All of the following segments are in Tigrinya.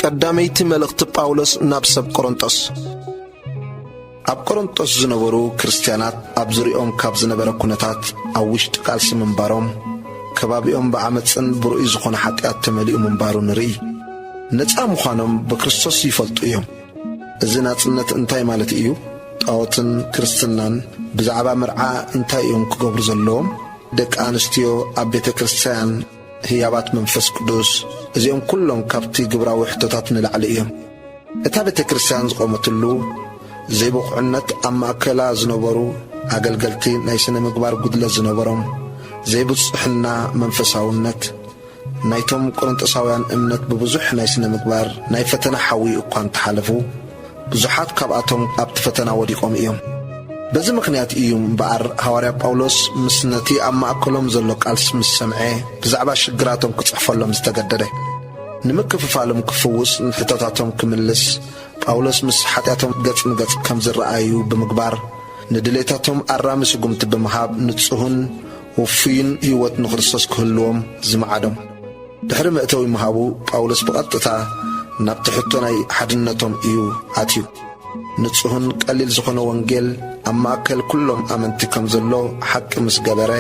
ቀዳመይቲ መልእኽቲ ጳውሎስ ናብ ሰብ ቆሮንጦስ። ኣብ ቆሮንጦስ ዝነበሩ ክርስትያናት ኣብ ዙርያኦም ካብ ዝነበረ ኩነታት፣ ኣብ ውሽጢ ቃልሲ ምንባሮም፣ ከባቢኦም ብዓመጽን ብርኡይ ዝኾነ ሓጢኣት ተመሊኡ ምንባሩ ንርኢ። ነጻ ምዃኖም ብክርስቶስ ይፈልጡ እዮም። እዚ ናጽነት እንታይ ማለት እዩ? ጣዖትን ክርስትናን ብዛዕባ መርዓ እንታይ እዮም ክገብሩ ዘለዎም? ደቂ ኣንስትዮ ኣብ ቤተ ክርስቲያን ህያባት መንፈስ ቅዱስ፣ እዚኦም ኩሎም ካብቲ ግብራዊ ሕቶታት ንላዕሊ እዮም። እታ ቤተ ክርስቲያን ዝቖመትሉ ዘይብቑዕነት፣ ኣብ ማእከላ ዝነበሩ ኣገልገልቲ ናይ ስነ ምግባር ጉድለት ዝነበሮም፣ ዘይብጽሕና መንፈሳውነት፣ ናይቶም ቆሮንጦሳውያን እምነት ብብዙሕ ናይ ስነ ምግባር ናይ ፈተና ሓዊ እኳ እንተሓለፉ፣ ብዙሓት ካብኣቶም ኣብቲ ፈተና ወዲቖም እዮም። በዚ ምኽንያት እዩ እምበኣር ሃዋርያ ጳውሎስ ምስ ነቲ ኣብ ማእከሎም ዘሎ ቃልሲ ምስ ሰምዐ ብዛዕባ ሽግራቶም ክጽሕፈሎም ዝተገደደ። ንምክፍፋሎም ክፍውስ፣ ንሕቶታቶም ክምልስ፣ ጳውሎስ ምስ ሓጢኣቶም ገጽ ንገጽ ከም ዝረኣዩ ብምግባር፣ ንድሌታቶም ኣራሚ ስጉምቲ ብምሃብ ንጹህን ውፉይን ህይወት ንክርስቶስ ክህልዎም ዝመዓዶም። ድሕሪ መእተዊ ምሃቡ፣ ጳውሎስ ብቐጥታ ናብቲ ሕቶ ናይ ሓድነቶም እዩ ኣትዩ። ንጹህን ቀሊል ዝኾነ ወንጌል ኣብ ማእከል ኩሎም ኣመንቲ ከም ዘሎ ሓቂ ምስ ገበረ፣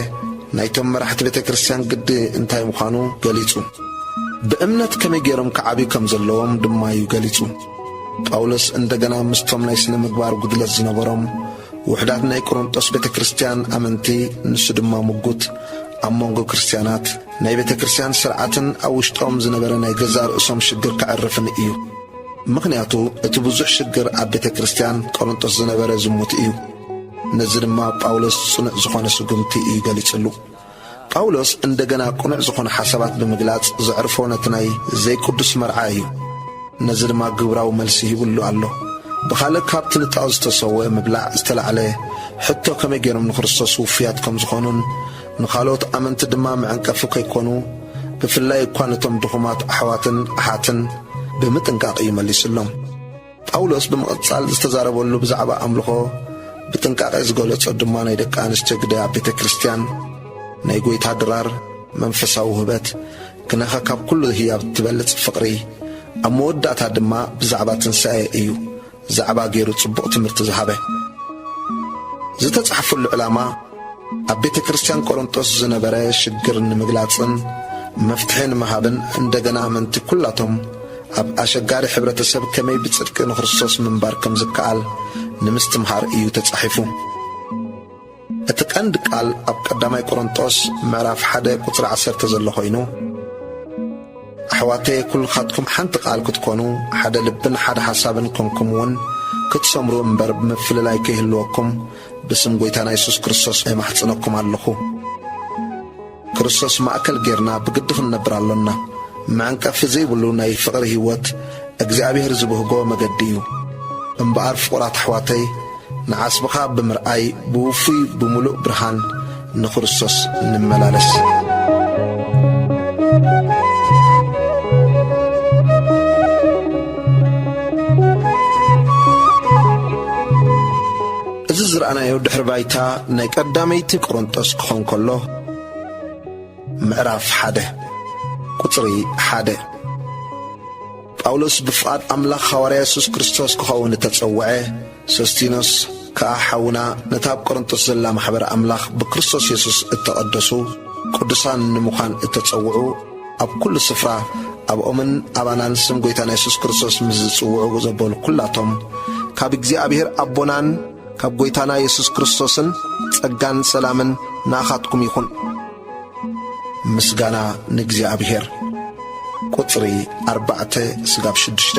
ናይቶም መራሕቲ ቤተ ክርስቲያን ግዲ እንታይ ምዃኑ ገሊጹ። ብእምነት ከመይ ገይሮም ክዓብዩ ከም ዘለዎም ድማ እዩ ገሊጹ። ጳውሎስ እንደገና ምስቶም ናይ ስነ ምግባር ጉድለት ዝነበሮም ውሑዳት ናይ ቆሮንጦስ ቤተ ክርስቲያን ኣመንቲ፣ ንሱ ድማ ምጉት ኣብ መንጎ ክርስትያናት፣ ናይ ቤተ ክርስቲያን ስርዓትን ኣብ ውሽጦም ዝነበረ ናይ ገዛእ ርእሶም ሽግር ከዕርፍን እዩ። ምኽንያቱ እቲ ብዙሕ ሽግር ኣብ ቤተ ክርስቲያን ቆሮንጦስ ዝነበረ ዝሙት እዩ። ነዚ ድማ ጳውሎስ ጽኑዕ ዝኾነ ስጉምቲ እዩ ገሊጽሉ። ጳውሎስ እንደገና ቅኑዕ ዝኾነ ሓሳባት ብምግላጽ ዘዕርፎ ነቲ ናይ ዘይቅዱስ መርዓ እዩ። ነዚ ድማ ግብራዊ መልሲ ሂብሉ ኣሎ። ብኻልእ፣ ካብቲ ንጣው ዝተሰወ ምብላዕ ዝተላዕለ ሕቶ፣ ከመይ ገይሮም ንክርስቶስ ውፉያት ከም ዝኾኑን ንኻልኦት ኣመንቲ ድማ መዐንቀፊ ከይኮኑ፣ ብፍላይ እኳ ነቶም ድኹማት ኣሕዋትን ኣሓትን ብምጥንቃቕ እዩ መሊስሎም። ጳውሎስ ብምቕጻል ዝተዛረበሉ ብዛዕባ ኣምልኾ ብጥንቃቐ ዝገለጾ ድማ ናይ ደቂ ኣንስትዮ ግደ ኣብ ቤተ ክርስቲያን፣ ናይ ጐይታ ድራር፣ መንፈሳዊ ውህበት፣ ግናኸ ካብ ኩሉ ህያብ ትበልጽ ፍቕሪ፣ ኣብ መወዳእታ ድማ ብዛዕባ ትንሳኤ እዩ ዛዕባ ገይሩ ጽቡቕ ትምህርቲ ዝሃበ። ዝተጻሕፈሉ ዕላማ ኣብ ቤተ ክርስቲያን ቆሮንጦስ ዝነበረ ሽግር ንምግላጽን መፍትሒ ንምሃብን፣ እንደገና ኣመንቲ ኩላቶም ኣብ ኣሸጋሪ ሕብረተሰብ ከመይ ብጽድቂ ንክርስቶስ ምንባር ከም ዝከኣል ንምስትምሃር እዩ ተጻሒፉ። እቲ ቀንዲ ቃል ኣብ ቀዳማይ ቆሮንጦስ ምዕራፍ ሓደ ቁጽሪ ዓሰርተ ዘሎ ኮይኑ፣ ኣሕዋተየ፣ ኩልኻትኩም ሓንቲ ቃል ክትኮኑ፣ ሓደ ልብን ሓደ ሓሳብን ኮንኩም እውን ክትሰምሩ እምበር፣ ብምፍልላይ ከይህልወኩም ብስም ጐይታና የሱስ ክርስቶስ እማሕጽነኩም ኣለኹ። ክርስቶስ ማእከል ጌርና ብግዲ ክንነብር ኣሎና። መዐንቀፊ ዘይብሉ ናይ ፍቕሪ ህይወት እግዚኣብሔር ዝብህጎ መገዲ እዩ። እምበኣር ፍቑራት ኣሕዋተይ፣ ንዓስብኻ ብምርኣይ ብውፉይ ብምሉእ ብርሃን ንክርስቶስ ንመላለስ። እዚ ዝረኣናዮ ድሕሪ ባይታ ናይ ቀዳመይቲ ቆሮንጦስ ክኾን ከሎ፣ ምዕራፍ ሓደ ቁጽሪ ሓደ። ጳውሎስ ብፍቓድ ኣምላኽ ሃዋርያ የሱስ ክርስቶስ ክኸውን እተጸውዐ፣ ሶስቲኖስ ከኣ ሓውና፣ ነታ ኣብ ቆሮንቶስ ዘላ ማሕበር ኣምላኽ ብክርስቶስ የሱስ እተቐደሱ ቅዱሳን ንምዃን እተጸውዑ፣ ኣብ ኩሉ ስፍራ ኣብኦምን ኣባናን ስም ጐይታና የሱስ ክርስቶስ ምስ ዝጽውዑ ዘበሉ ኩላቶም፣ ካብ እግዚኣብሔር ኣቦናን ካብ ጐይታና የሱስ ክርስቶስን ጸጋን ሰላምን ንኣኻትኩም ይኹን። ምስጋና ንእግዚኣብሔር። ቁጽሪ ኣርባዕተ ስጋብ ሽዱሽተ።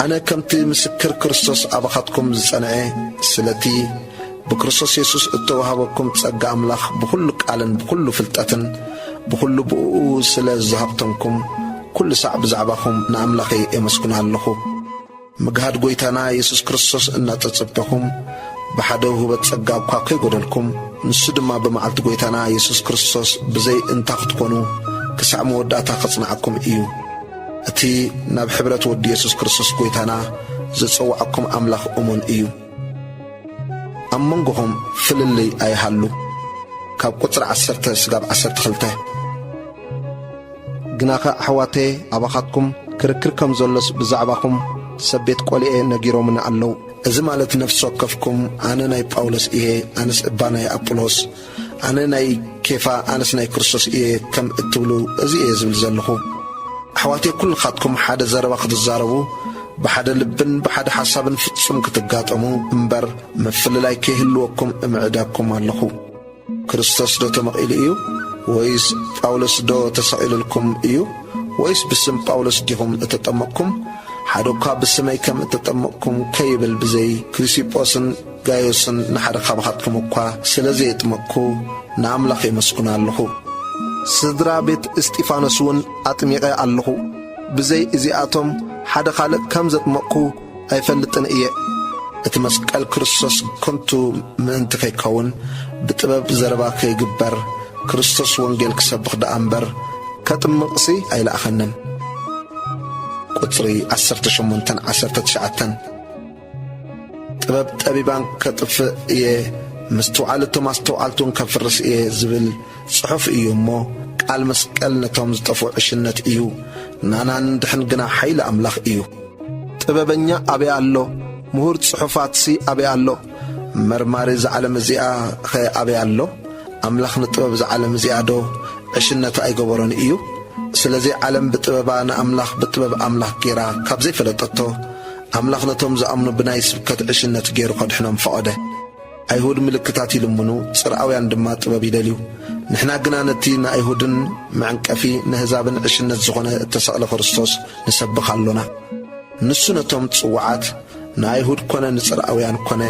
ኣነ ከምቲ ምስክር ክርስቶስ ኣባኻትኩም ዝጸንዐ፣ ስለቲ ብክርስቶስ የሱስ እተዋህበኩም ጸጋ ኣምላኽ ብኹሉ ቃልን ብኹሉ ፍልጠትን ብኹሉ ብእኡ ስለ ዝሃብተምኩም፣ ኩሉ ሳዕ ብዛዕባኹም ንኣምላኸይ ኤመስግኖ ኣለኹ። ምግሃድ ጐይታና የሱስ ክርስቶስ እናተጸበኹም፣ ብሓደ ውህበት ጸጋ እኳ ከይጐደልኩም፣ ንሱ ድማ ብመዓልቲ ጐይታና የሱስ ክርስቶስ ብዘይ እንታ ክትኮኑ፣ ክሳዕ መወዳእታ ኸጽንዓኩም እዩ። እቲ ናብ ሕብረት ወዱ የሱስ ክርስቶስ ጐይታና ዝጸውዓኩም ኣምላኽ እሙን እዩ። ኣብ መንጎኹም ፍልልይ ኣይሃሉ። ካብ ቁጽሪ ዓሰርተ ስጋብ ዓሰርተ ክልተ። ግናኸ ኣሕዋተየ፣ ኣባኻትኩም ክርክር ከም ዘሎስ ብዛዕባኹም ሰብ ቤት ቆልኤ ነጊሮምኒ ኣለዉ። እዚ ማለት ነፍሲ ወከፍኩም፣ ኣነ ናይ ጳውሎስ እየ፣ ኣነስ እባ ናይ ኣጵሎስ፣ ኣነ ናይ ኬፋ፣ ኣነስ ናይ ክርስቶስ እየ ከም እትብሉ፣ እዚ እየ ዝብል ዘለኹ። ኣሕዋተይ፣ ኩልኻትኩም ሓደ ዘረባ ክትዛረቡ፣ ብሓደ ልብን ብሓደ ሓሳብን ፍጹም ክትጋጠሙ እምበር፣ ምፍልላይ ከይህልወኩም እምዕዳኩም ኣለኹ። ክርስቶስ ዶ ተመቒሉ እዩ? ወይስ ጳውሎስ ዶ ተሰቒሉልኩም እዩ? ወይስ ብስም ጳውሎስ ዲኹም እተጠመቕኩም? ሓደ እኳ ብስመይ ከም እተጠመቕኩም ከይብል ብዘይ ክሪሲጶስን ጋዮስን ንሓደ ካብኻትኩም እኳ ስለ ዘየጥመቕኩ ንኣምላኽ የመስግኖ ኣለኹ። ስድራ ቤት እስጢፋኖስ እውን ኣጥሚቐ ኣለኹ። ብዘይ እዚኣቶም ሓደ ካልእ ከም ዘጥመቕኩ ኣይፈልጥን እየ። እቲ መስቀል ክርስቶስ ከንቱ ምእንቲ ከይከውን፣ ብጥበብ ዘረባ ከይግበር፣ ክርስቶስ ወንጌል ክሰብኽ ደኣ እምበር፣ ከጥምቕሲ ኣይለኣኸንን። ቁጽሪ ዓሰርተ ሸሞንተን ዓሰርተ ትሽዓተን። ጥበብ ጠቢባን ከጥፍእ እየ፣ ምስትውዓል እቶም ኣስተውዓልቱን ከፍርስ እየ ዝብል ጽሑፍ እዩ እሞ፣ ቃል መስቀል ነቶም ዝጠፍኡ ዕሽነት እዩ፣ ናና ንድሕን ግና ሓይሊ ኣምላኽ እዩ። ጥበበኛ ኣበይ ኣሎ? ምሁር ጽሑፋትሲ ኣበይ ኣሎ? መርማሪ እዛ ዓለም እዚኣኸ ኣበይ ኣሎ? ኣምላኽ ንጥበብ እዛ ዓለም እዚኣ ዶ ዕሽነት ኣይገበሮን እዩ? ስለዚ ዓለም ብጥበባ ንኣምላኽ ብጥበብ ኣምላኽ ጌራ ካብ ዘይፈለጠቶ፣ ኣምላኽ ነቶም ዝኣምኑ ብናይ ስብከት ዕሽነት ጌሩ ከድሕኖም ፈቐደ። ኣይሁድ ምልክታት ይልምኑ፣ ጽርኣውያን ድማ ጥበብ ይደልዩ። ንሕና ግና ነቲ ንኣይሁድን መዕንቀፊ፣ ነህዛብን ዕሽነት ዝኾነ እተሰቕለ ክርስቶስ ንሰብኽ ኣሎና። ንሱ ነቶም ጽዉዓት፣ ንኣይሁድ ኮነ ንጽርኣውያን ኮነ፣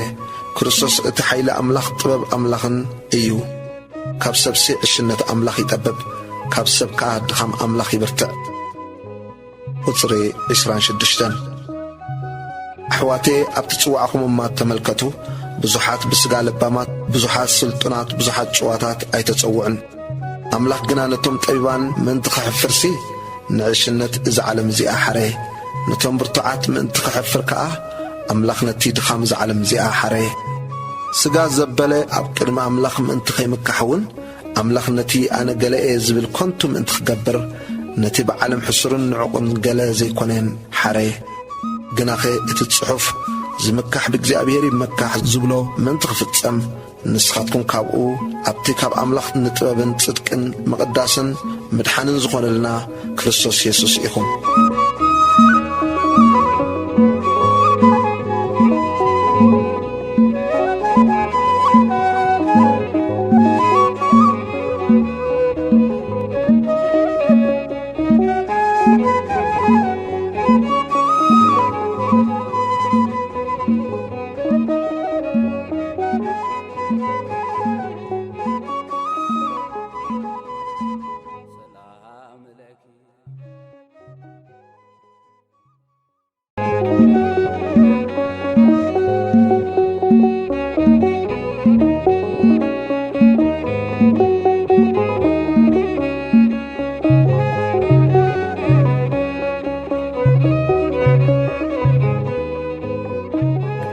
ክርስቶስ እቲ ሓይሊ ኣምላኽ ጥበብ ኣምላኽን እዩ። ካብ ሰብሲ ዕሽነት ኣምላኽ ይጠብብ፣ ካብ ሰብ ከኣ ድኻም ኣምላኽ ይብርትዕ። ቁጽሪ ዕስራን ሽዱሽተን። ኣሕዋተየ፣ ኣብቲ ጽዋዕኹም እማ ተመልከቱ፣ ብዙሓት ብስጋ ለባማት፣ ብዙሓት ስልጡናት፣ ብዙሓት ጭዋታት ኣይተጸውዑን። ኣምላኽ ግና ነቶም ጠቢባን ምእንቲ ኸሕፍርሲ፣ ንዕሽነት እዛ ዓለም እዚኣ ሓረየ። ነቶም ብርቱዓት ምእንቲ ኸሕፍር ከኣ፣ ኣምላኽ ነቲ ድኻም እዛ ዓለም እዚኣ ሓረየ። ስጋ ዘበለ ኣብ ቅድሚ ኣምላኽ ምእንቲ ኸይምካሕ እውን፣ ኣምላኽ ነቲ ኣነ ገለ እየ ዝብል ከንቱ ምእንቲ ክገብር፣ ነቲ ብዓለም ሕሱርን ንዑቕን ገለ ዘይኮነን ሓረየ። ግናኸ እቲ ጽሑፍ፣ "ዝምካሕ ብእግዚኣብሔር ይመካሕ" ዝብሎ ምእንቲ ክፍጸም፣ ንስኻትኩም ካብኡ፣ ኣብቲ ካብ ኣምላኽ ንጥበብን ጽድቅን ምቕዳስን ምድሓንን ዝኾነልና ክርስቶስ የሱስ ኢኹም።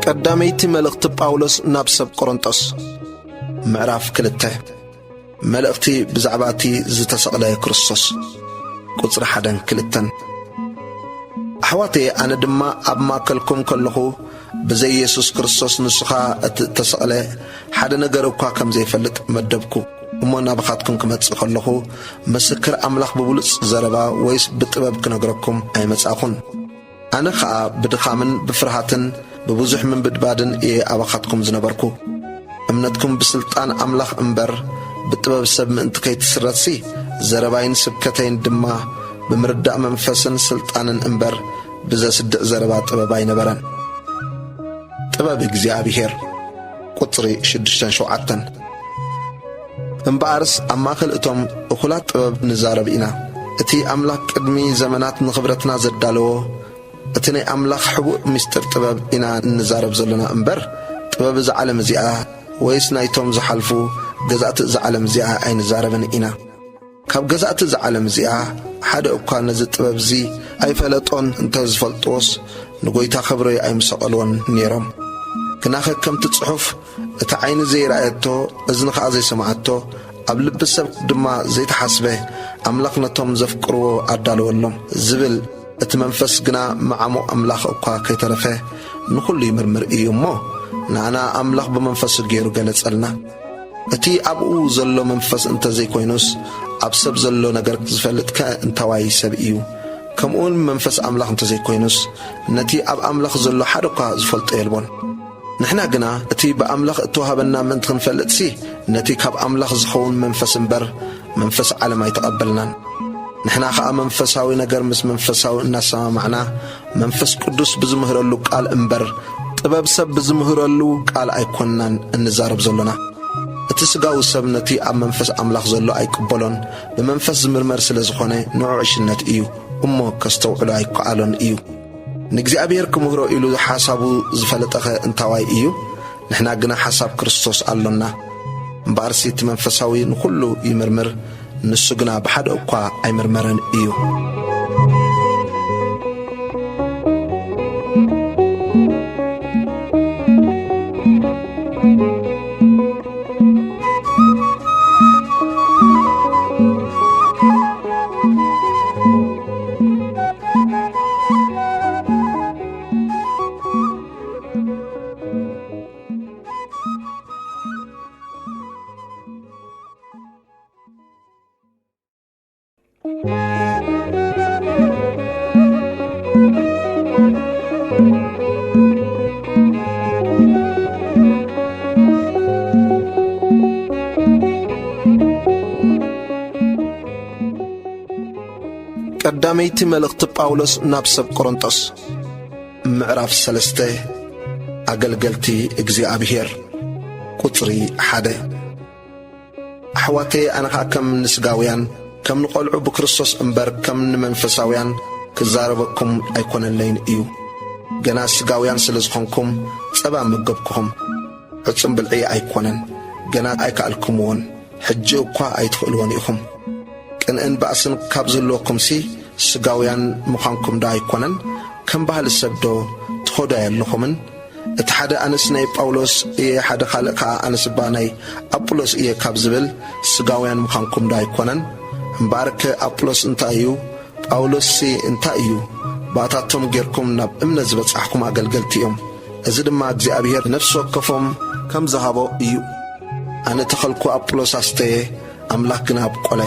ቀዳመይቲ መልእኽቲ ጳውሎስ ናብ ሰብ ቆሮንጦስ፣ ምዕራፍ ክልተ። መልእኽቲ ብዛዕባ እቲ ዝተሰቕለ ክርስቶስ። ቁጽሪ ሓደን ክልተን። ኣሕዋተየ፣ ኣነ ድማ ኣብ ማእከልኩም ከለኹ፣ ብዘይ የሱስ ክርስቶስ ንሱ ኸኣ እቲ እተሰቕለ ሓደ ነገር እኳ ከም ዘይፈልጥ መደብኩ። እሞ ናባኻትኩም ክመጽእ ከለኹ፣ ምስክር ኣምላኽ ብብሉጽ ዘረባ ወይስ ብጥበብ ክነግረኩም ኣይመጻእኹን። ኣነ ኸኣ ብድኻምን ብፍርሃትን ብብዙሕ ምንብድባድን እየ ኣባኻትኩም ዝነበርኩ። እምነትኩም ብስልጣን ኣምላኽ እምበር ብጥበብ ሰብ ምእንቲ ከይትስረትሲ፣ ዘረባይን ስብከተይን ድማ ብምርዳእ መንፈስን ስልጣንን እምበር ብዘስድዕ ዘረባ ጥበብ ኣይነበረን። ጥበብ እግዚኣብሔር። ቁጽሪ ሽዱሽተን ሸውዓተን። እምበኣርስ ኣብ ማእከል እቶም እኹላት ጥበብ ንዛረብ ኢና። እቲ ኣምላኽ ቅድሚ ዘመናት ንኽብረትና ዘዳለዎ፣ እቲ ናይ ኣምላኽ ሕቡእ ምስጢር ጥበብ ኢና እንዛረብ ዘሎና እምበር፣ ጥበብ እዛ ዓለም እዚኣ ወይስ ናይቶም ዝሓልፉ ገዛእቲ እዛ ዓለም እዚኣ ኣይንዛረብን ኢና። ካብ ገዛእቲ እዛ ዓለም እዚኣ ሓደ እኳ ነዚ ጥበብ እዚ ኣይፈለጦን፣ እንተ ዝፈልጥዎስ ንጐይታ ኸብሪ ኣይምሰቐልዎን ነይሮም። ግናኸ ከምቲ ጽሑፍ፣ "እቲ ዓይኒ ዘይረኣየቶ፣ እዝኒ ኸኣ ዘይሰምዓቶ፣ ኣብ ልቢ ሰብ ድማ ዘይተሓስበ፣ ኣምላኽ ነቶም ዘፍቅርዎ ኣዳለወሎም" ዝብል፣ እቲ መንፈስ ግና መዓሙቕ ኣምላኽ እኳ ከይተረፈ ንኹሉ ይምርምር እዩ እሞ፣ ንኣና ኣምላኽ ብመንፈሱ ገይሩ ገለጸልና። እቲ ኣብኡ ዘሎ መንፈስ እንተዘይኮይኑስ፣ ኣብ ሰብ ዘሎ ነገር ዝፈልጥከ እንታዋይ ሰብ እዩ? ከምኡውን መንፈስ ኣምላኽ እንተዘይኮይኑስ፣ ነቲ ኣብ ኣምላኽ ዘሎ ሓደ እኳ ዝፈልጦ የልቦን። ንሕና ግና እቲ ብኣምላኽ እተዋህበና ምእንቲ ክንፈልጥሲ፣ ነቲ ካብ ኣምላኽ ዝኸውን መንፈስ እምበር፣ መንፈስ ዓለም ኣይተቐበልናን። ንሕና ኸኣ መንፈሳዊ ነገር ምስ መንፈሳዊ እናሰማማዕና፣ መንፈስ ቅዱስ ብዝምህረሉ ቃል እምበር፣ ጥበብ ሰብ ብዝምህረሉ ቃል ኣይኮንናን እንዛረብ ዘሎና። እቲ ስጋዊ ሰብ ነቲ ኣብ መንፈስ ኣምላኽ ዘሎ ኣይቅበሎን፣ ብመንፈስ ዝምርመር ስለ ዝኾነ ንዕኡ ዕሽነት እዩ፣ እሞ ከስተውዕሎ ኣይከኣሎን እዩ። ንእግዚኣብሔር ክምህሮ ኢሉ ሓሳቡ ዝፈለጠኸ እንታዋይ እዩ? ንሕና ግና ሓሳብ ክርስቶስ ኣሎና። እምበኣርሲ እቲ መንፈሳዊ ንኹሉ ይምርምር፣ ንሱ ግና ብሓደ እኳ ኣይምርመርን እዩ። ቀዳመይቲ መልእኽቲ ጳውሎስ ናብ ሰብ ቆሮንጦስ፣ ምዕራፍ ሰለስተ። ኣገልገልቲ እግዚኣብሔር፣ ቁጽሪ ሓደ። ኣሕዋተየ፣ ኣነ ኸኣ ከም ንስጋውያን፣ ከም ንቖልዑ ብክርስቶስ እምበር፣ ከም ንመንፈሳውያን ክዛረበኩም ኣይኮነለይን እዩ። ገና ስጋውያን ስለ ዝኾንኩም፣ ጸባ መገብኩኹም። ዕጹም ብልዒ ኣይኮነን፣ ገና ኣይከኣልኩምዎን፣ ሕጂ እኳ ኣይትኽእልዎን ኢኹም። ቅንእን ባእስን ካብ ዝህልወኩምሲ፣ ስጋውያን ምዃንኩም ዶ ኣይኮነን? ከም ባህሊ ሰብ ዶ ትኸዱ ኣየለኹምን? እቲ ሓደ ኣነስ ናይ ጳውሎስ እየ፣ ሓደ ካልእ ከኣ ኣነስ እባ ናይ ኣጵሎስ እየ ካብ ዝብል፣ ስጋውያን ምዃንኩም ዶ ኣይኮነን? እምበኣርከ ኣጵሎስ እንታይ እዩ? ጳውሎስሲ እንታይ እዩ? ብኣታቶም ጌርኩም ናብ እምነት ዝበጻሕኩም ኣገልገልቲ እዮም። እዚ ድማ እግዚኣብሔር ነፍሲ ወከፎም ከም ዝሃቦ እዩ። ኣነ ተኸልኩ፣ ኣጵሎስ ኣስተየ፣ ኣምላኽ ግና ኣብቆለ።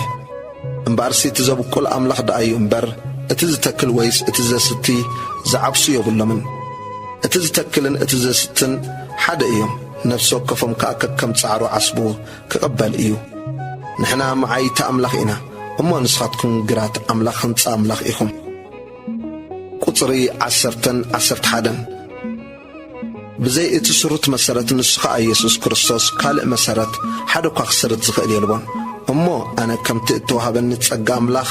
እምበኣርሲ እቲ ዘብቁል ኣምላኽ ደኣ እዩ እምበር፣ እቲ ዝተክል ወይስ እቲ ዘስቲ ዝዓብሱ የብሎምን። እቲ ዝተክልን እቲ ዘስትን ሓደ እዮም። ነፍሲ ወከፎም ከኣ ከከም ጻዕሩ ዓስቡ ክቕበል እዩ። ንሕና መዓይቲ ኣምላኽ ኢና፣ እሞ ንስኻትኩም ግራት ኣምላኽ፣ ህንጻ ኣምላኽ ኢኹም። ቁጽሪ ዓሰርተን ዓሰርተ ሓደን። ብዘይ እቲ ስሩት መሰረት፣ ንሱ ኸኣ የሱስ ክርስቶስ፣ ካልእ መሰረት ሓደ እኳ ክስርት ዝኽእል የልቦን። እሞ ኣነ ከምቲ እተዋህበኒ ጸጋ ኣምላኽ፣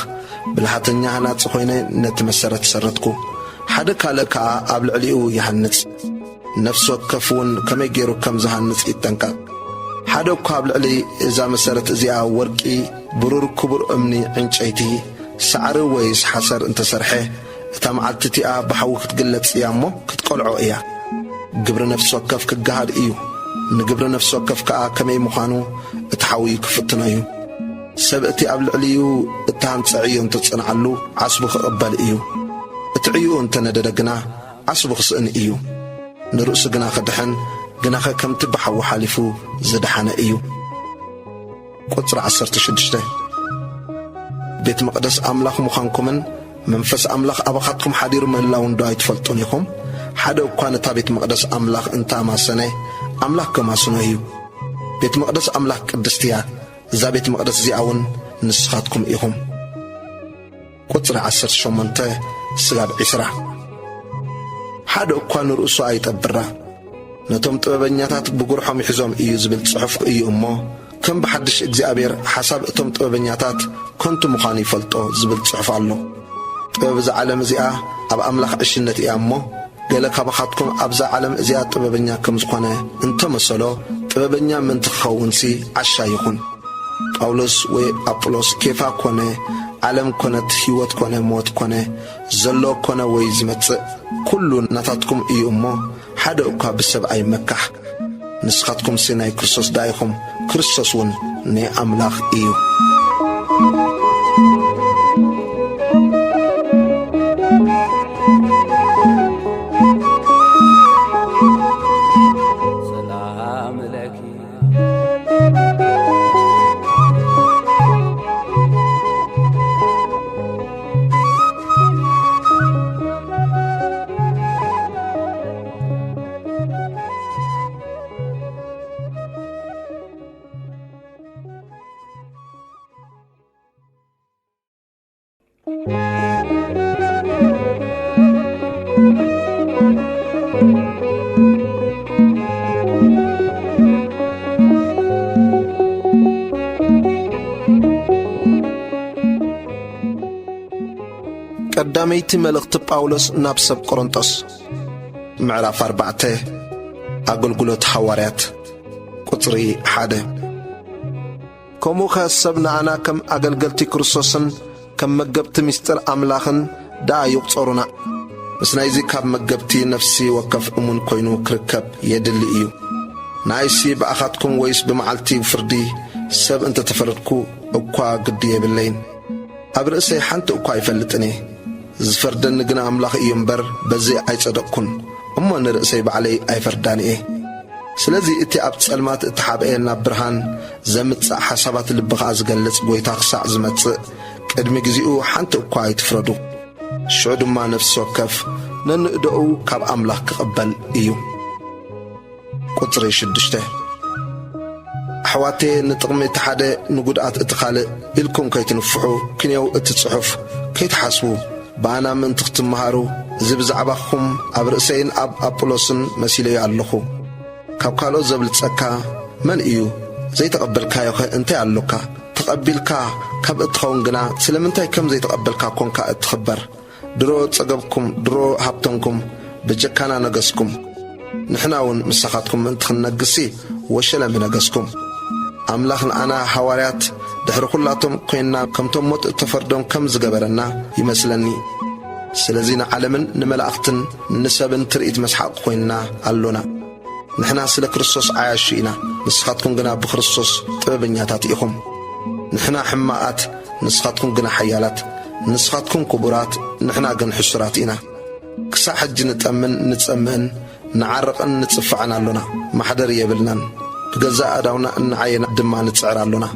ብልሃተኛ ሃናጺ ኾይነ ነቲ መሰረት ሰረትኩ። ሓደ ካልእ ከኣ ኣብ ልዕሊኡ ይሃንጽ። ነፍሲ ወከፍ እውን ከመይ ገይሩ ከም ዝሃንጽ ይጠንቀቕ። ሓደ እኳ ኣብ ልዕሊ እዛ መሰረት እዚኣ ወርቂ፣ ብሩር፣ ክቡር እምኒ፣ ዕንጨይቲ፣ ሳዕሪ ወይስ ሓሰር እንተሰርሐ፣ እታ መዓልቲ እቲኣ ብሓዊ ክትግለጽ እያ እሞ ክትቀልዖ እያ። ግብሪ ነፍሲ ወከፍ ክገሃድ እዩ። ንግብሪ ነፍሲ ወከፍ ከኣ ከመይ ምዃኑ እቲ ሓዊ ክፍትኖ እዩ። ሰብ እቲ ኣብ ልዕሊኡ እተሃንጸ ዕዮ እንተጸንዓሉ፣ ዓስቡ ክቕበል እዩ። እቲ ዕዮኡ እንተነደደ ግና፣ ዓስቡ ክስእን እዩ። ንርእሱ ግና ክድሕን፣ ግናኸ ከምቲ ብሓዊ ሓሊፉ ዝደሓነ እዩ። ቁጽሪ ዓሰርተ ሽዱሽተ። ቤት መቕደስ ኣምላኽ ምዃንኩምን መንፈስ ኣምላኽ ኣባኻትኩም ሓዲሩ ምህላውን ዶ ኣይትፈልጡን ኢኹም? ሓደ እኳ ነታ ቤት መቕደስ ኣምላኽ እንተ ኣማሰነ፣ ኣምላኽ ከማስኖ እዩ። ቤት መቕደስ ኣምላኽ ቅድስቲ እያ። እዛ ቤት መቕደስ እዚኣ እውን ንስኻትኩም ኢኹም። ቁጽሪ ዓሰርተ ሸሞንተ ስጋብ ዒስራ። ሓደ እኳ ንርእሱ ኣይጠብራ። ነቶም ጥበበኛታት ብጉርሖም ይሕዞም እዩ ዝብል ጽሑፍ እዩ እሞ፣ ከም ብሓድሽ እግዚኣብሔር ሓሳብ እቶም ጥበበኛታት ከንቱ ምዃኑ ይፈልጦ ዝብል ጽሑፍ ኣሎ። ጥበብ እዛ ዓለም እዚኣ ኣብ ኣምላኽ ዕሽነት እያ እሞ፣ ገለ ካባኻትኩም ኣብዛ ዓለም እዚኣ ጥበበኛ ከም ዝኾነ እንተመሰሎ፣ ጥበበኛ ምእንቲ ክኸውንሲ ዓሻ ይኹን። ጳውሎስ ወይ ኣጵሎስ፣ ኬፋ ኮነ፣ ዓለም ኮነት፣ ህይወት ኮነ፣ ሞት ኮነ፣ ዘሎ ኮነ ወይ ዝመጽእ፣ ኩሉ ናታትኩም እዩ እሞ፣ ሓደ እኳ ብሰብ ኣይመካሕ። ንስኻትኩምሲ ናይ ክርስቶስ ደኣ ኢኹም፣ ክርስቶስ እውን ናይ ኣምላኽ እዩ። ቀዳመይቲ መልእኽቲ ጳውሎስ ናብ ሰብ ቆሮንጦስ፣ ምዕራፍ ኣርባዕተ። ኣገልግሎት ሃዋርያት፣ ቁጽሪ ሓደ። ከምኡኸ ሰብ ንኣና ከም ኣገልገልቲ ክርስቶስን ከም መገብቲ ምስጢር ኣምላኽን ደኣ ይቑጸሩና። ምስ ናይዚ ካብ መገብቲ ነፍሲ ወከፍ እሙን ኮይኑ ክርከብ የድሊ እዩ። ንኣይሲ ብኣኻትኩም ወይስ ብመዓልቲ ፍርዲ ሰብ እንተ ተፈረድኩ እኳ ግዲ የብለይን። ኣብ ርእሰይ ሓንቲ እኳ ኣይፈልጥን እየ። ዝፈርደኒ ግና ኣምላኽ እዩ እምበር፣ በዚ ኣይጸደቕኩን። እሞ ንርእሰይ ባዕለይ ኣይፈርዳን እየ። ስለዚ እቲ ኣብ ጸልማት እተሓብአ ናብ ብርሃን ዘምጽእ ሓሳባት ልቢ ኸኣ ዝገልጽ ጐይታ ክሳዕ ዝመጽእ፣ ቅድሚ ግዜኡ ሓንቲ እኳ ኣይትፍረዱ። ሽዑ ድማ ነፍሲ ወከፍ ነንእደኡ ካብ ኣምላኽ ክቕበል እዩ። ቁጽሪ ሽዱሽተ። ኣሕዋተየ፣ ንጥቕሚ እቲ ሓደ ንጉድኣት እቲ ኻልእ ኢልኩም ከይትንፍሑ፣ ክንየው እቲ ጽሑፍ ከይትሓስቡ፣ ብኣና ምእንቲ ክትመሃሩ፣ እዚ ብዛዕባኹም ኣብ ርእሰይን ኣብ ኣጵሎስን መሲለዮ ኣለኹ። ካብ ካልኦት ዘብልጸካ መን እዩ? ዘይተቐበልካዮኸ እንታይ ኣሎካ? ተቐቢልካ ካብ እትኸውን ግና፣ ስለምንታይ ከም ዘይተቐበልካ ኰንካ እትኽበር? ድሮ ጸገብኩም፣ ድሮ ሃብተንኩም፣ በጀካና ነገስኩም። ንሕና እውን ምሳኻትኩም ምእንቲ ክንነግስሲ ወሸለ ምነገስኩም። ኣምላኽ ንኣና ሃዋርያት ድሕሪ ኹላቶም ኮይንና ከምቶም ሞት እተፈርዶም ከም ዝገበረና ይመስለኒ። ስለዚ ንዓለምን ንመላእኽትን ንሰብን ትርኢት መስሓቕ ኮይንና ኣሎና። ንሕና ስለ ክርስቶስ ዓያሹ ኢና፣ ንስኻትኩም ግና ብክርስቶስ ጥበበኛታት ኢኹም። ንሕና ሕማቓት፣ ንስኻትኩም ግና ሓያላት። ንስኻትኩም ክቡራት፣ ንሕና ግን ሕሱራት ኢና። ክሳዕ ሕጂ ንጠምን ንጸምእን፣ ንዓርቕን ንጽፋዕን ኣሎና። ማሕደር የብልናን። ብገዛእ ኣእዳውና እናዓየና ድማ ንጽዕር ኣሎና።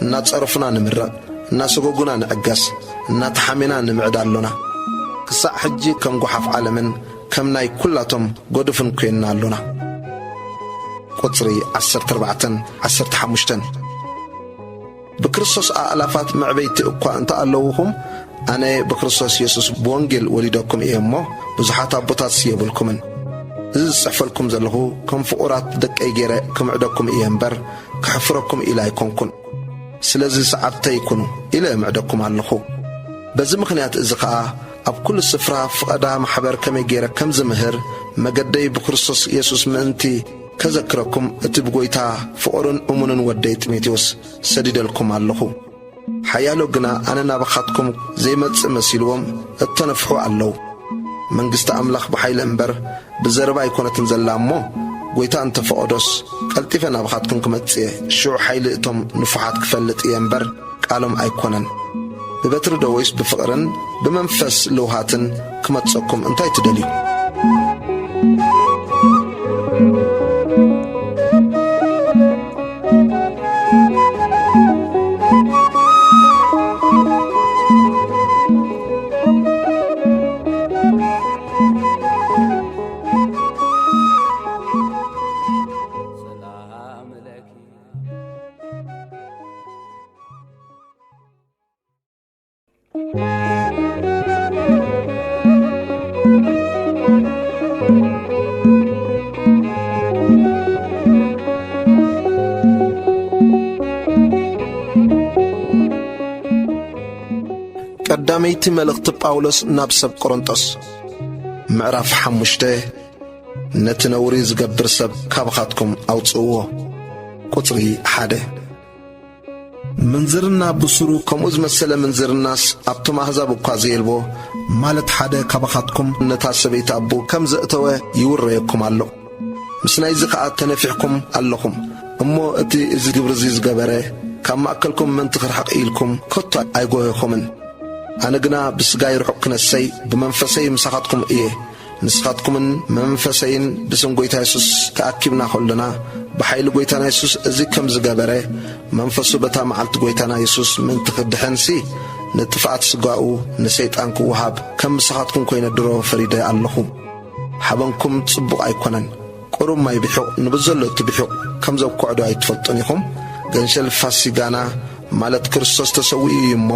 እናጸረፉና ንምረቕ፣ እናሰጎጉና ንዕገስ፣ እናተሓሜና ንምዕድ ኣሎና። ክሳዕ ሕጂ ከም ጓሓፍ ዓለምን ከም ናይ ኵላቶም ጐዱፍን ኴንና ኣሎና። ቁጽሪ ዓሰርተ ኣርባዕተን ዓሰርተ ሓሙሽተን። ብክርስቶስ ኣእላፋት መዕበይቲ እኳ እንተ ኣለውኹም፣ ኣነ ብክርስቶስ የሱስ ብወንጌል ወሊደኩም እየ እሞ፣ ብዙሓት ኣቦታትስ የብልኩምን። እዚ ዝጽሕፈልኩም ዘለኹ፣ ከም ፍቑራት ደቀይ ገይረ ክምዕደኩም እየ እምበር፣ ከሕፍረኩም ኢለ ኣይኮንኩን። ስለዚ ሰዓብተይ ኩኑ ኢለ እምዕደኩም ኣለኹ። በዚ ምኽንያት እዚ ኸኣ፣ ኣብ ኩሉ ስፍራ ፍቐዳ ማሕበር ከመይ ገይረ ከም ዝምህር፣ መገደይ ብክርስቶስ የሱስ ምእንቲ ከዘክረኩም፣ እቲ ብጐይታ ፍቑርን እሙንን ወደይ ጢሞቴዎስ ሰዲደልኩም ኣለኹ። ሓያሎ ግና ኣነ ናባኻትኩም ዘይመጽእ መሲልዎም እተነፍሑ ኣለዉ። መንግስቲ ኣምላኽ ብሓይሊ እምበር ብዘረባ ኣይኮነትን ዘላ እሞ፣ ጐይታ እንተ ፈቐዶስ፣ ቀልጢፈ ናባኻትኩም ክመጽእ እየ። ሽዑ ሓይሊ እቶም ንፉሓት ክፈልጥ እየ እምበር፣ ቃሎም ኣይኮነን። ብበትሪ ዶ ወይስ ብፍቕርን ብመንፈስ ልውሃትን ክመጸኩም እንታይ ትደልዩ? ቀዳመይቲ መልእኽቲ ጳውሎስ ናብ ሰብ ቆሮንጦስ፣ ምዕራፍ ሓሙሽተ። ነቲ ነውሪ ዝገብር ሰብ ካባኻትኩም ኣውጽእዎ። ቁጽሪ ሓደ። ምንዝርና ብሱሩ ከምኡ ዝመሰለ ምንዝርናስ ኣብቶም ኣህዛብ እኳ ዘየልቦ፣ ማለት ሓደ ካባኻትኩም ነታ ሰበይቲ ኣቦ ከም ዘእተወ ይውረየኩም ኣሎ። ምስ ናይዚ ኸኣ ተነፊሕኩም ኣለኹም። እሞ እቲ እዚ ግብሪ እዚ ዝገበረ፣ ካብ ማእከልኩም ምእንቲ ክርሕቕ ኢልኩም ከቶ ኣይጎየኹምን። ኣነ ግና ብስጋይ ርሑቕ ክነሰይ፣ ብመንፈሰይ ምሳኻትኩም እየ። ንስኻትኩምን መንፈሰይን ብስም ጐይታ የሱስ ተኣኪብና ኸሎና፣ ብሓይሊ ጐይታና የሱስ እዚ ከም ዝገበረ፣ መንፈሱ በታ መዓልቲ ጐይታና የሱስ ምእንቲ ክድሕንሲ፣ ንጥፍኣት ስጋኡ ንሰይጣን ክወሃብ፣ ከም ምሳኻትኩም ኰይነ ድሮ ፈሪደ ኣለኹ። ሓበንኩም ጽቡቕ ኣይኮነን። ቁሩብ ማይ ብሑቕ ንብዘሎ እቲ ብሑቕ ከም ዘብኩዕዶ ኣይትፈልጡን ኢኹም? ገንሸል ፋሲጋና፣ ማለት ክርስቶስ ተሰዊኡ እዩ እሞ፣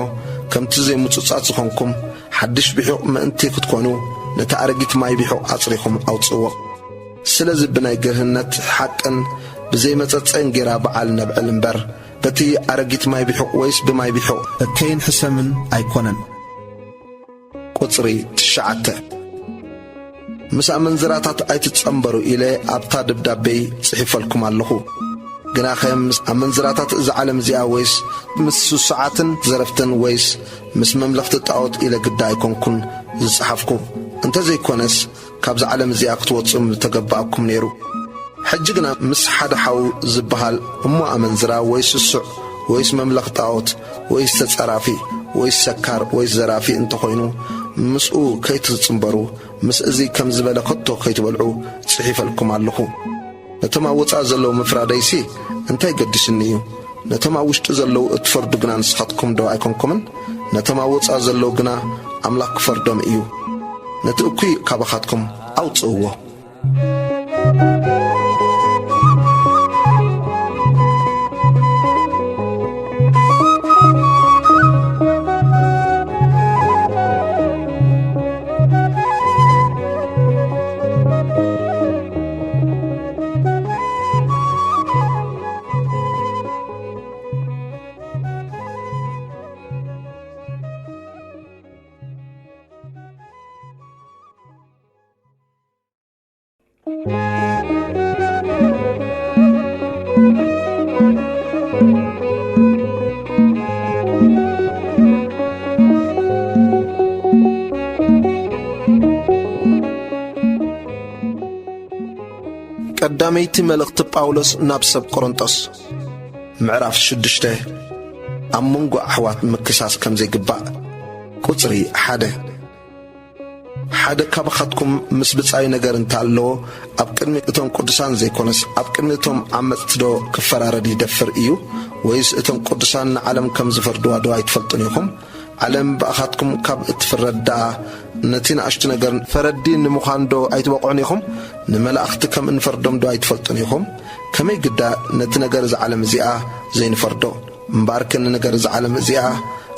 ከምቲ ዘይምጹጻት ዝኾንኩም ሓድሽ ብሒቕ ምእንቲ ክትኮኑ፣ ነቲ ኣረጊት ማይ ብሒቕ ኣጽሪኹም ኣውጽእዎ። ስለዚ ብናይ ግርህነት ሓቅን ብዘይመጸጸ እንጌራ በዓል ነብዕል እምበር፣ በቲ ኣረጊት ማይ ብሒቕ ወይስ ብማይ ብሒቕ እከይን ሕሰምን ኣይኮነን። ቁጽሪ ትሽዓተ። ምስ ኣመንዝራታት ኣይትጸንበሩ ኢለ ኣብታ ደብዳቤይ ጽሒፈልኩም ኣለኹ። ግናኸ ምስ ኣመንዝራታት እዛ ዓለም እዚኣ ወይስ ምስ ስሱዓትን ዘረፍትን ወይስ ምስ መምለኽቲ ጣዖት ኢለ ግዳ ኣይኮንኩን ዝጸሓፍኩ። እንተ ዘይኮነስ ካብዛ ዓለም እዚኣ ክትወጽኡ ምተገባእኩም ነይሩ። ሕጂ ግና ምስ ሓደ ሓው ዝበሃል እሞ ኣመንዝራ ወይ ስሱዕ ወይስ መምለኽ ጣዖት ወይስ ተጸራፊ ወይስ ሰካር ወይስ ዘራፊ እንተኾይኑ ምስኡ ከይትጽንበሩ፣ ምስ እዚ ከም ዝበለ ከቶ ከይትበልዑ ጽሒፈልኩም ኣለኹ። ነቶም ኣብ ወጻኢ ዘለዉ ምፍራደይሲ እንታይ ገዲስኒ እዩ? ነቶም ኣብ ውሽጢ ዘለዉ እትፈርዱ ግና ንስኻትኩም ዶ ኣይኮንኩምን? ነቶም ኣብ ወጻኢ ዘለዉ ግና ኣምላኽ ክፈርዶም እዩ። ነቲ እኩይ ካባኻትኩም ኣውጽእዎ። ቀዳመይቲ መልእኽቲ ጳውሎስ ናብ ሰብ ቆሮንጦስ፣ ምዕራፍ ሽዱሽተ። ኣብ መንጎ ኣሕዋት ምክሳስ ከም ዘይግባእ። ቁጽሪ ሓደ። ሓደ ካባኻትኩም ምስ ብጻዩ ነገር እንተ ኣለዎ፣ ኣብ ቅድሚ እቶም ቅዱሳን ዘይኮነስ፣ ኣብ ቅድሚ እቶም ዓመጽቲ ዶ ክፈራረድ ይደፍር እዩ? ወይስ እቶም ቅዱሳን ንዓለም ከም ዝፈርድዋ ዶ ኣይትፈልጡን ኢኹም? ዓለም ብኣኻትኩም ካብ እትፍረድ ደኣ፣ ነቲ ንኣሽቱ ነገር ፈረዲ ንምዃን ዶ ኣይትበቕዑን ኢኹም? ንመላእኽቲ ከም እንፈርዶም ዶ ኣይትፈልጡን ኢኹም? ከመይ ግዳ ነቲ ነገር እዛ ዓለም እዚኣ ዘይንፈርዶ? እምበኣርከ ንነገር እዛ ዓለም እዚኣ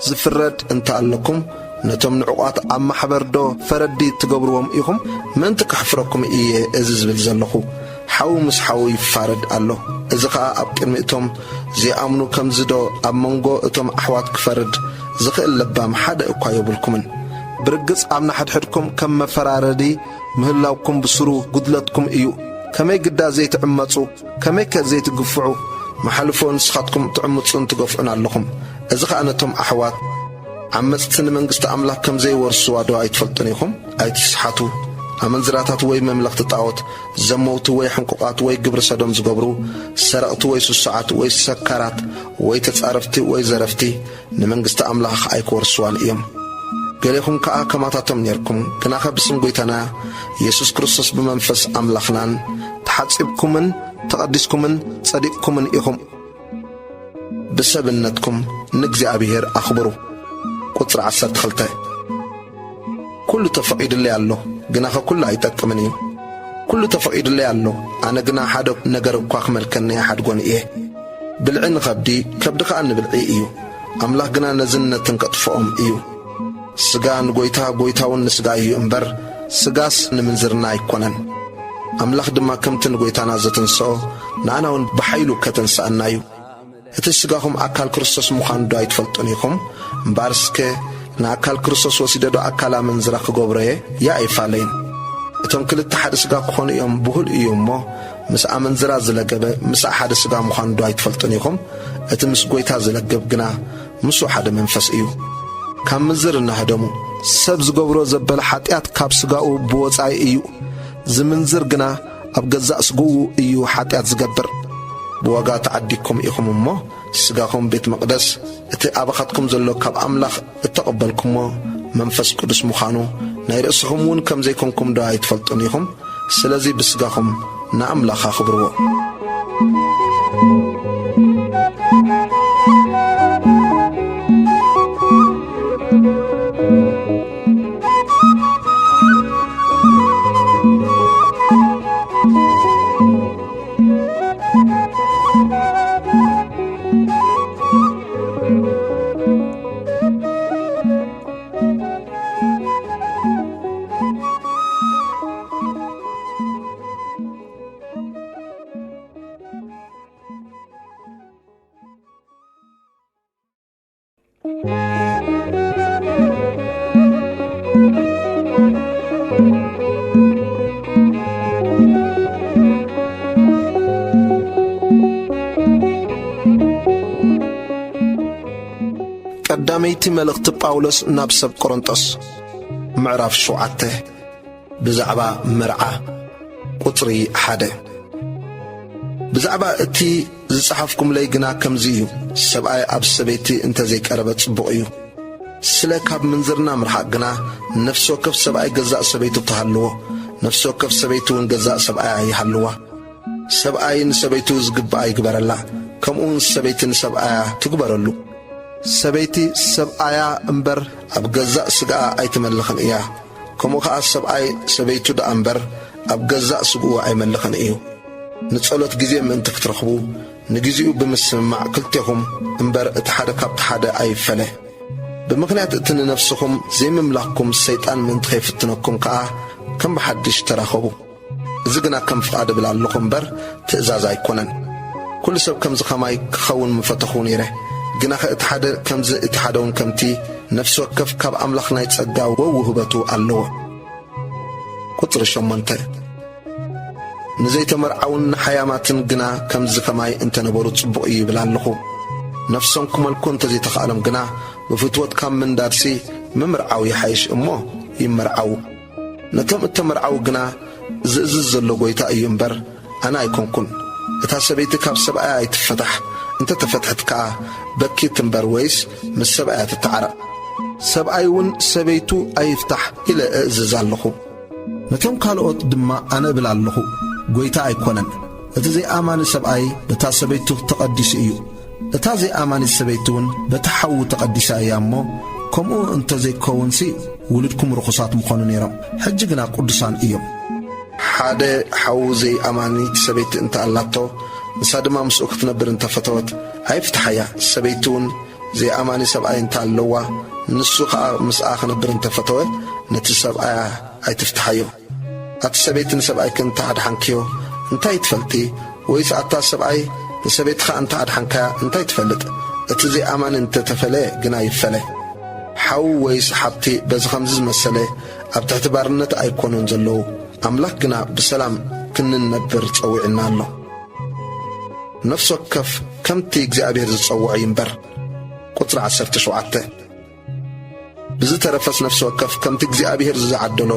ዝፍረድ እንተ ኣለኩም፣ ነቶም ንዕቋት ኣብ ማሕበር ዶ ፈረዲ ትገብርዎም ኢኹም? ምእንቲ ከሕፍረኩም እየ እዚ ዝብል ዘለኹ። ሓው ምስ ሓው ይፋረድ ኣሎ። እዚ ኸኣ ኣብ ቅድሚ እቶም ዘይኣምኑ ከምዚ ዶ ኣብ መንጎ እቶም ኣሕዋት ክፈርድ ዝኽእል ለባም ሓደ እኳ የብልኩምን። ብርግጽ ኣብ ንሓድሕድኩም ከም መፈራረዲ ምህላውኩም ብስሩ ጉድለትኩም እዩ። ከመይ ግዳ ዘይትዕመጹ? ከመይከ ዘይትግፍዑ? መሓልፎ ንስኻትኩም ትዕምጹን ትገፍዑን ኣለኹም። እዚ ኸኣ ነቶም ኣሕዋት ዓመጽቲ ንመንግስቲ ኣምላኽ ከም ዘይወርስዋ ዶ ኣይትፈልጡን ኢኹም? ኣይትስሓቱ። ኣመንዝራታት ወይ መምለኽቲ ጣዖት፣ ዘመውቲ ወይ ሕንቁቓት ወይ ግብሪ ሰዶም ዝገብሩ፣ ሰረቕቲ ወይ ስሱዓት ወይ ሰካራት ወይ ተጻረፍቲ ወይ ዘረፍቲ፣ ንመንግስቲ ኣምላኽ ኣይክወርስዋን እዮም። ገሌኹም ከኣ ከማታቶም ኔርኩም፣ ግናኸ ብስም ጐይታና የሱስ ክርስቶስ ብመንፈስ ኣምላኽናን ተሓጺብኩምን ተቐዲስኩምን ጸዲቕኩምን ኢኹም። ብሰብነትኩም ንእግዚኣብሔር ኣኽብሩ። ቁጽሪ ዓሰርተ ክልተ። ኩሉ ተፈቒዱለይ ኣሎ፣ ግናኸ ኩሉ ኣይጠቅምን እዩ። ኩሉ ተፈቒዱለይ ኣሎ፣ ኣነ ግና ሓደ ነገር እኳ ክመልከኒ ኣይሓድጎን እየ። ብልዒ ንኸብዲ፣ ከብዲ ኸኣ ንብልዒ እዩ። ኣምላኽ ግና ነዝን ነትን ከጥፍኦም እዩ። ስጋ ንጎይታ፣ ጎይታ እውን ንስጋ እዩ እምበር፣ ስጋስ ንምንዝርና ኣይኮነን። ኣምላኽ ድማ ከምቲ ንጎይታና ዘተንስኦ፣ ንኣና እውን ብሓይሉ ከተንስኣና እዩ። እቲ ስጋኹም ኣካል ክርስቶስ ምዃኑ ዶ ኣይትፈልጡን ኢኹም? እምበኣር እስከ ንኣካል ክርስቶስ ወሲደ ዶ ኣካል ኣመንዝራ ክገብሮ እየ? ያእ ኣይፋለይን። እቶም ክልተ ሓደ ስጋ ክኾኑ እዮም ብሁል እዩ እሞ፣ ምስ ኣመንዝራ ዝለገበ ምስኣ ሓደ ስጋ ምዃኑ ዶ ኣይትፈልጡን ኢኹም? እቲ ምስ ጎይታ ዝለግብ ግና ምስኡ ሓደ መንፈስ እዩ። ካብ ምንዝርና ህደሙ። ሰብ ዝገብሮ ዘበለ ሓጢኣት ካብ ስጋኡ ብወጻኢ እዩ። ዝምንዝር ግና ኣብ ገዛእ ስግኡ እዩ ሓጢኣት ዝገብር። ብዋጋ ተዓዲግኩም ኢኹም እሞ፣ ስጋኹም ቤት መቕደስ፣ እቲ ኣባኻትኩም ዘሎ ካብ ኣምላኽ እተቐበልኩሞ መንፈስ ቅዱስ ምዃኑ፣ ናይ ርእስኹም እውን ከም ዘይኮንኩም ዶ ኣይትፈልጡን ኢኹም? ስለዚ ብስጋኹም ንኣምላኽ ኣኽብርዎ። እቲ መልእኽቲ ጳውሎስ ናብ ሰብ ቆሮንጦስ። ምዕራፍ ሸውዓተ። ብዛዕባ መርዓ። ቁጽሪ ሓደ። ብዛዕባ እቲ ዝጸሓፍኩምለይ ግና ከምዚ እዩ፣ ሰብኣይ ኣብ ሰበይቲ እንተ ዘይቀረበ ጽቡቕ እዩ። ስለ ካብ ምንዝርና ምርሓቕ ግና፣ ነፍሲ ወከፍ ሰብኣይ ገዛእ ሰበይቱ ትሃልዎ፣ ነፍሲ ወከፍ ሰበይቲ እውን ገዛእ ሰብኣያ ይሃልዋ። ሰብኣይ ንሰበይቱ ዝግብኣ ይግበረላ፣ ከምኡ እውን ሰበይቲ ንሰብኣያ ትግበረሉ። ሰበይቲ ሰብኣያ እምበር ኣብ ገዛእ ስጋኣ ኣይትመልኽን እያ። ከምኡ ኸኣ ሰብኣይ ሰበይቱ ደኣ እምበር ኣብ ገዛእ ስግኡ ኣይመልኽን እዩ። ንጸሎት ግዜ ምእንቲ ክትረኽቡ፣ ንግዜኡ ብምስምማዕ ክልቴኹም እምበር እቲ ሓደ ካብቲ ሓደ ኣይፈለ። ብምኽንያት እቲ ንነፍስኹም ዘይምምላኽኩም ሰይጣን ምእንቲ ኸይፍትነኩም ከኣ ከም ብሓድሽ ተራኸቡ። እዚ ግና ከም ፍቓድ እብል ኣለኹ እምበር ትእዛዝ ኣይኮነን። ኩሉ ሰብ ከምዚ ኸማይ ክኸውን ምፈተኹ ነይረ። ግናኸ እቲ ሓደ ከምዚ እቲ ሓደ እውን ከምቲ፣ ነፍሲ ወከፍ ካብ ኣምላኽ ናይ ጸጋ ወውህበቱ ኣለዎ። ቁጽሪ ሸሞንተ። ንዘይተመርዓውን ንሓያማትን ግና ከምዚ ኸማይ እንተነበሩ ጽቡቕ እዩ ይብል ኣለኹ። ነፍሶም ክመልኩ እንተዘይተኻእሎም ግና ብፍትወት ካብ ምንዳድሲ ምምርዓው ይሓይሽ እሞ ይመርዓው። ነቶም እተመርዓዉ ግና ዝእዝዝ ዘሎ ጐይታ እዩ እምበር፣ ኣነ ኣይኮንኩን። እታ ሰበይቲ ካብ ሰብኣያ ኣይትፈታሕ፣ እንተ ተፈትሐት ከኣ በኪ ትንበር ወይስ ምስ ሰብኣያ ትተዓረቕ። ሰብኣይ እውን ሰበይቱ ኣይፍታሕ ኢለ እእዝዝ ኣለኹ። ነቶም ካልኦት ድማ ኣነ እብል ኣለኹ፣ ጐይታ ኣይኮነን። እቲ ዘይኣማኒ ሰብኣይ በታ ሰበይቱ ተቐዲሱ እዩ። እታ ዘይኣማኒት ሰበይቲ እውን በቲ ሓዉ ተቐዲሳ እያ እሞ፣ ከምኡ እንተ ዘይከውንሲ ውሉድኩም ርኹሳት ምኾኑ ነይሮም። ሕጂ ግና ቅዱሳን እዮም። ሓደ ሓዉ ዘይኣማኒት ሰበይቲ እንተ ኣላቶ፣ ንሳ ድማ ምስኡ ክትነብር እንተ ፈተወት፣ ኣይፍትሓያ። ሰበይቲ እውን ዘይኣማኒ ሰብኣይ እንተ ኣለዋ፣ ንሱ ኸኣ ምስኣ ክነብር እንተ ፈተወ፣ ነቲ ሰብኣያ ኣይትፍትሓዮ። ኣቲ ሰበይቲ ንሰብኣይኪ እንተ ኣድሓንክዮ እንታይ ትፈልጢ? ወይስ ኣታ ሰብኣይ ንሰበይትኻ እንተ ኣድሓንካያ እንታይ ትፈልጥ? እቲ ዘይኣማኒ እንተ ተፈለየ ግና ይፈለ። ሓው ወይስ ሓብቲ በዚ ኸምዚ ዝመሰለ ኣብ ትሕቲ ባርነት ኣይኮኑን ዘለዉ። ኣምላኽ ግና ብሰላም ክንነብር ጸዊዑና ኣሎ። ነፍሲ ወከፍ ከምቲ እግዚኣብሔር ዝጸውዖ ይንበር። ቁጽሪ ዓሰርተ ሸውዓተ። ብዝተረፈስ ነፍሲ ወከፍ ከምቲ እግዚኣብሔር ዝዓደሎ፣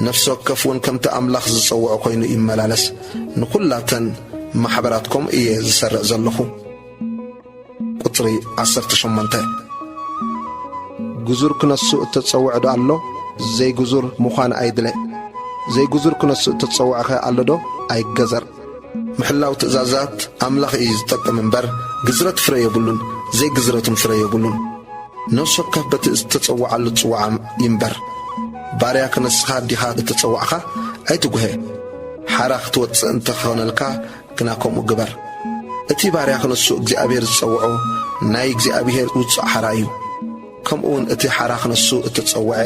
ነፍሲ ወከፍ እውን ከምቲ ኣምላኽ ዝጸውዖ ኮይኑ ይመላለስ። ንኹላተን ማሕበራት ከምኡ እየ ዝሰርዕ ዘለኹ። ቁጽሪ ዓሰርተ ሸሞንተ። ግዙር ክነሱ እተጸውዐ ዶ ኣሎ? ዘይግዙር ምዃን ኣይድለ። ዘይግዙር ክነሱ እተጸውዐኸ ኣሎ ዶ? ኣይገዘር። ምሕላው ትእዛዛት ኣምላኽ እዩ ዝጠቅም እምበር፣ ግዝረት ፍረ የብሉን፣ ዘይግዝረትን ፍረ የብሉን። ነፍሲ ወከፍ በቲ ዝተጸውዓሉ ጽውዓ ይንበር። ባርያ ክነስኻ ዲኻ እተጸዋዕኻ? ኣይትጉሀ። ሓራ ክትወጽእ እንተኾነልካ ግና ከምኡ ግበር። እቲ ባርያ ክነሱ እግዚኣብሔር ዝጸውዖ ናይ እግዚኣብሔር ውጹዕ ሓራ እዩ። ከምኡ እውን እቲ ሓራ ክነሱ እተጸውዐ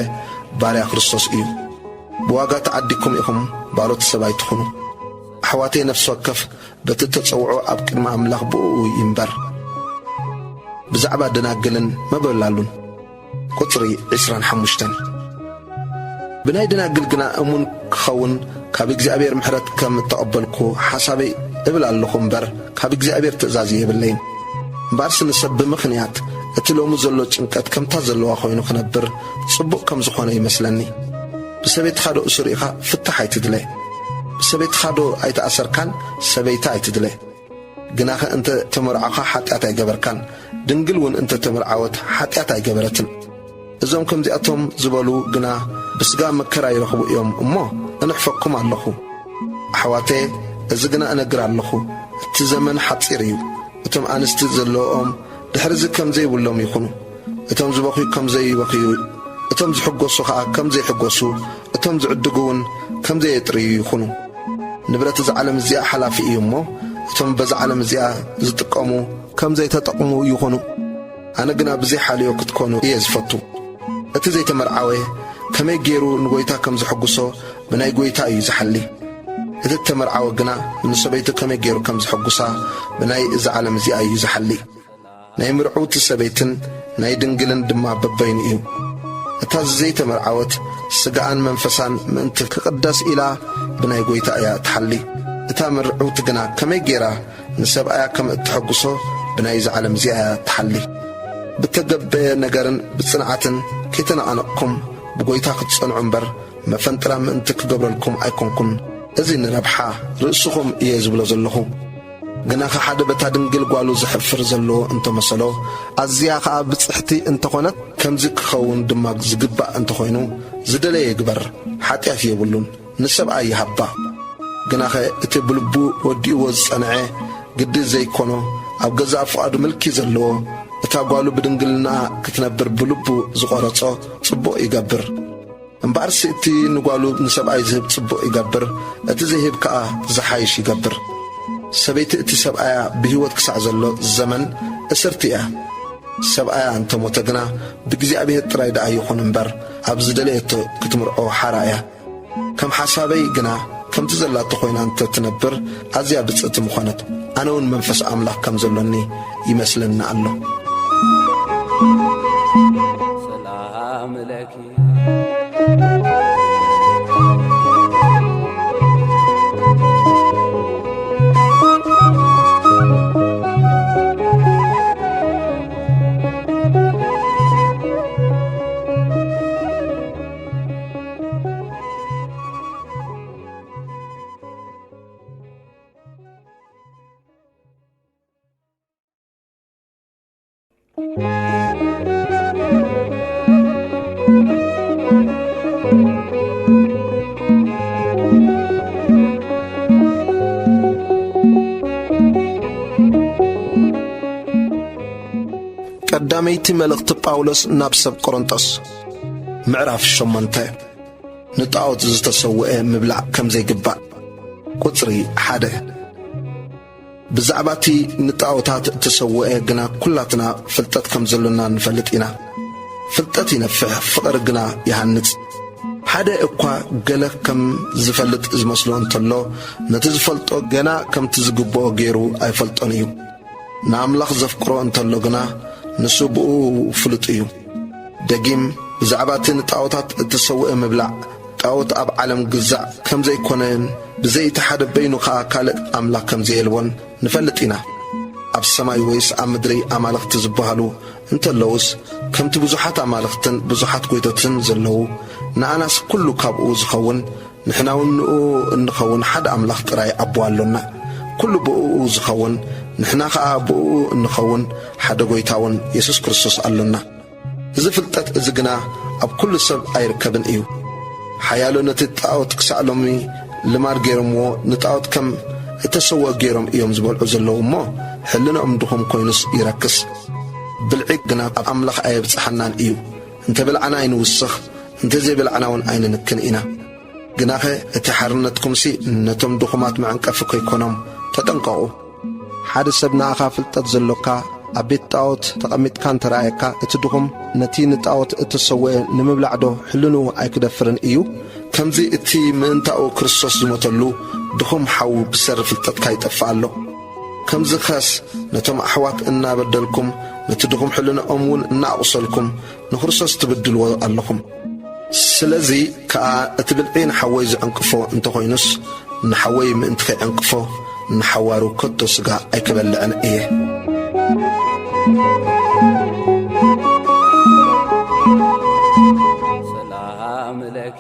ባርያ ክርስቶስ እዩ። ብዋጋ ተዓዲግኩም ኢኹም፣ ባሮት ሰብ ኣይትኹኑ። ኣሕዋተይ፣ ነፍሲ ወከፍ በቲ እተጸውዖ ኣብ ቅድሚ ኣምላኽ ብእኡ ይንበር። ብዛዕባ ደናግልን መበላሉን። ቁጽሪ ዕስራን ሓሙሽተን። ብናይ ደናግል ግና እሙን ክኸውን ካብ እግዚኣብሔር ምሕረት ከም እተቐበልኩ ሓሳበይ እብል ኣለኹ እምበር፣ ካብ እግዚኣብሔር ትእዛዝ የብለይን። እምበኣርሲ ንሰብ ብምኽንያት እቲ ሎሚ ዘሎ ጭንቀት ከምታ ዘለዋ ኮይኑ ክነብር ጽቡቕ ከም ዝኾነ ይመስለኒ። ብሰበይትኻ ዶ እሱር ኢኻ? ፍታሕ ኣይትድለ። ብሰበይትኻ ዶ ኣይተኣሰርካን? ሰበይቲ ኣይትድለ። ግናኸ እንተ ተመርዓኻ ሓጢኣት ኣይገበርካን፣ ድንግል እውን እንተ ተመርዓወት ሓጢኣት ኣይገበረትን። እዞም ከምዚኣቶም ዝበሉ ግና ብስጋ መከራ ይረኽቡ እዮም እሞ፣ እንሕፈኩም ኣለኹ። ኣሕዋተየ፣ እዚ ግና እነግር ኣለኹ፣ እቲ ዘመን ሓጺር እዩ። እቶም ኣንስቲ ዘለዎም ድሕርዚ ከም ዘይብሎም ይኹኑ። እቶም ዝበኽዩ ከም ዘይበኽዩ፣ እቶም ዝሕጎሱ ኸኣ ከም ዘይሕጎሱ፣ እቶም ዝዕድጉ እውን ከም ዘየጥርዩ ይኹኑ። ንብረት እዛ ዓለም እዚኣ ሓላፊ እዩ እሞ፣ እቶም በዛ ዓለም እዚኣ ዝጥቀሙ ከም ዘይተጠቕሙ ይኹኑ። ኣነ ግና ብዘይ ሓልዮ ክትኮኑ እየ ዝፈቱ። እቲ ዘይተመርዓወ ከመይ ገይሩ ንጎይታ ከም ዘሐጉሶ ብናይ ጎይታ እዩ ዝሓሊ። እቲ እተመርዓወ ግና ንሰበይቱ ከመይ ገይሩ ከም ዘሐጉሳ ብናይ እዛ ዓለም እዚኣ እዩ ዝሓሊ። ናይ ምርዕውቲ ሰበይትን ናይ ድንግልን ድማ በበይኑ እዩ። እታ ዘይተመርዓወት ስጋኣን መንፈሳን ምእንቲ ክቕደስ ኢላ ብናይ ጎይታ እያ ትሓሊ። እታ ምርዕውቲ ግና ከመይ ገይራ ንሰብኣያ ከም እተሐጉሶ ብናይዛ ዓለም እዚኣ እያ ትሓሊ። ብተገበየ ነገርን ብጽንዓትን ከይተነቓነቕኩም ብጎይታ ክትጸንዑ እምበር፣ መፈንጥራ ምእንቲ ክገብረልኩም ኣይኮንኩን። እዚ ንረብሓ ርእስኹም እየ ዝብሎ ዘለኹ። ግናኸ ሓደ በታ ድንግል ጓሉ ዝሕፍር ዘለዎ እንተመሰሎ፣ ኣዝያ ኸኣ ብጽሕቲ እንተኾነት፣ ከምዚ ክኸውን ድማ ዝግባእ እንተኾይኑ፣ ዝደለየ ይግበር፣ ሓጢኣት የብሉን፣ ንሰብኣይ ይሃባ። ግናኸ እቲ ብልቡ ወዲእዎ ዝጸንዐ፣ ግዲ ዘይኮኖ፣ ኣብ ገዛእ ፍቓዱ ምልኪ ዘለዎ፣ እታ ጓሉ ብድንግልናኣ ክትነብር ብልቡ ዝቖረጾ፣ ጽቡቕ ይገብር። እምበኣርሲ እቲ ንጓሉ ንሰብኣይ ዝህብ ጽቡቕ ይገብር፣ እቲ ዘይህብ ከኣ ዝሓይሽ ይገብር። ሰበይቲ እቲ ሰብኣያ ብህይወት ክሳዕ ዘሎ ዘመን እስርቲ እያ። ሰብኣያ እንተሞተ ግና ብእግዚኣብሔር ጥራይ ደኣ ይኹን እምበር፣ ኣብ ዝደለየቶ ክትምርዖ ሓራ እያ። ከም ሓሳበይ ግና ከምቲ ዘላቶ ኮይና እንተ ትነብር ኣዝያ ብጽእቲ ምኾነት። ኣነ እውን መንፈስ ኣምላኽ ከም ዘሎኒ ይመስለኒ ኣሎ። ሰላም ለኪ። ቀዳመይቲ መልእኽቲ ጳውሎስ ናብ ሰብ ቆሮንጦስ፣ ምዕራፍ ሸሞንተ። ንጣዖት ዝተሰውአ ምብላዕ ከም ዘይግባእ። ቁጽሪ ሓደ። ብዛዕባ እቲ ንጣዖታት እተሰውአ ግና ኩላትና ፍልጠት ከም ዘሎና ንፈልጥ ኢና። ፍልጠት ይነፍሕ፣ ፍቕሪ ግና ይሃንጽ። ሓደ እኳ ገለ ከም ዝፈልጥ ዝመስሎ እንተሎ፣ ነቲ ዝፈልጦ ገና ከምቲ ዝግብኦ ገይሩ ኣይፈልጦን እዩ። ንኣምላኽ ዘፍቅሮ እንተሎ ግና፣ ንሱ ብእኡ ፍሉጥ እዩ። ደጊም፣ ብዛዕባ እቲ ንጣዖታት እተሰውአ ምብላዕ፣ ጣዖት ኣብ ዓለም ግዛእ ከም ዘይኮነን፣ ብዘይ እቲ ሓደ በይኑ ኸኣ ካልእ ኣምላኽ ከም ዘየልቦን ንፈልጥ ኢና። ኣብ ሰማይ ወይስ ኣብ ምድሪ ኣማልኽቲ ዝበሃሉ እንተለዉስ፣ ከምቲ ብዙሓት ኣማልኽትን ብዙሓት ጐይቶትን ዘለዉ፣ ንኣናስ ኩሉ ካብኡ ዝኸውን፣ ንሕና እውን ንእኡ እንኸውን ሓደ ኣምላኽ ጥራይ ኣቦ ኣሎና። ኩሉ ብእኡ ዝኸውን፣ ንሕና ኸኣ ብእኡ እንኸውን ሓደ ጐይታ እውን የሱስ ክርስቶስ ኣሎና። እዚ ፍልጠት እዚ ግና ኣብ ኩሉ ሰብ ኣይርከብን እዩ። ሓያሎ ነቲ ጣዖት ክሳዕ ሎሚ ልማድ ገይሮምዎ፣ ንጣዖት ከም እተሰውአ ገይሮም እዮም ዝበልዑ ዘለዉ እሞ፣ ሕልንኦም ድኹም ኮይኑስ ይረክስ። ብልዒ ግና ኣብ ኣምላኽ ኣየብጽሓናን እዩ። እንተ በላዕና ኣይንውስኽ፣ እንተ ዘይበላዕና እውን ኣይንንክን ኢና። ግናኸ እቲ ሓርነትኩምሲ ነቶም ድኹማት መዐንቀፊ ከይኮኖም ተጠንቀቑ። ሓደ ሰብ ንኣኻ ፍልጠት ዘሎካ ኣብ ቤት ጣዖት ተቐሚጥካ እንተ ረኣየካ፣ እቲ ድኹም ነቲ ንጣዖት እተሰውአ ንምብላዕዶ ሕልንኡ ኣይክደፍርን እዩ? ከምዚ እቲ ምእንታኡ ክርስቶስ ዝሞተሉ ድኹም ሓው ብሰሪ ፍልጠትካ ይጠፍእ ኣሎ። ከምዚ ኸስ ነቶም ኣሕዋት እናበደልኩም፣ ነቲ ድኹም ሕልንኦም እውን እናኣቑሰልኩም፣ ንክርስቶስ ትብድልዎ ኣለኹም። ስለዚ ከኣ እቲ ብልዒ ንሓወይ ዝዕንቅፎ እንተኾይኑስ፣ ንሓወይ ምእንቲ ከይዕንቅፎ ንሓዋሩ ከቶ ስጋ ኣይክበልዕን እየ። ሰላም ለኪ።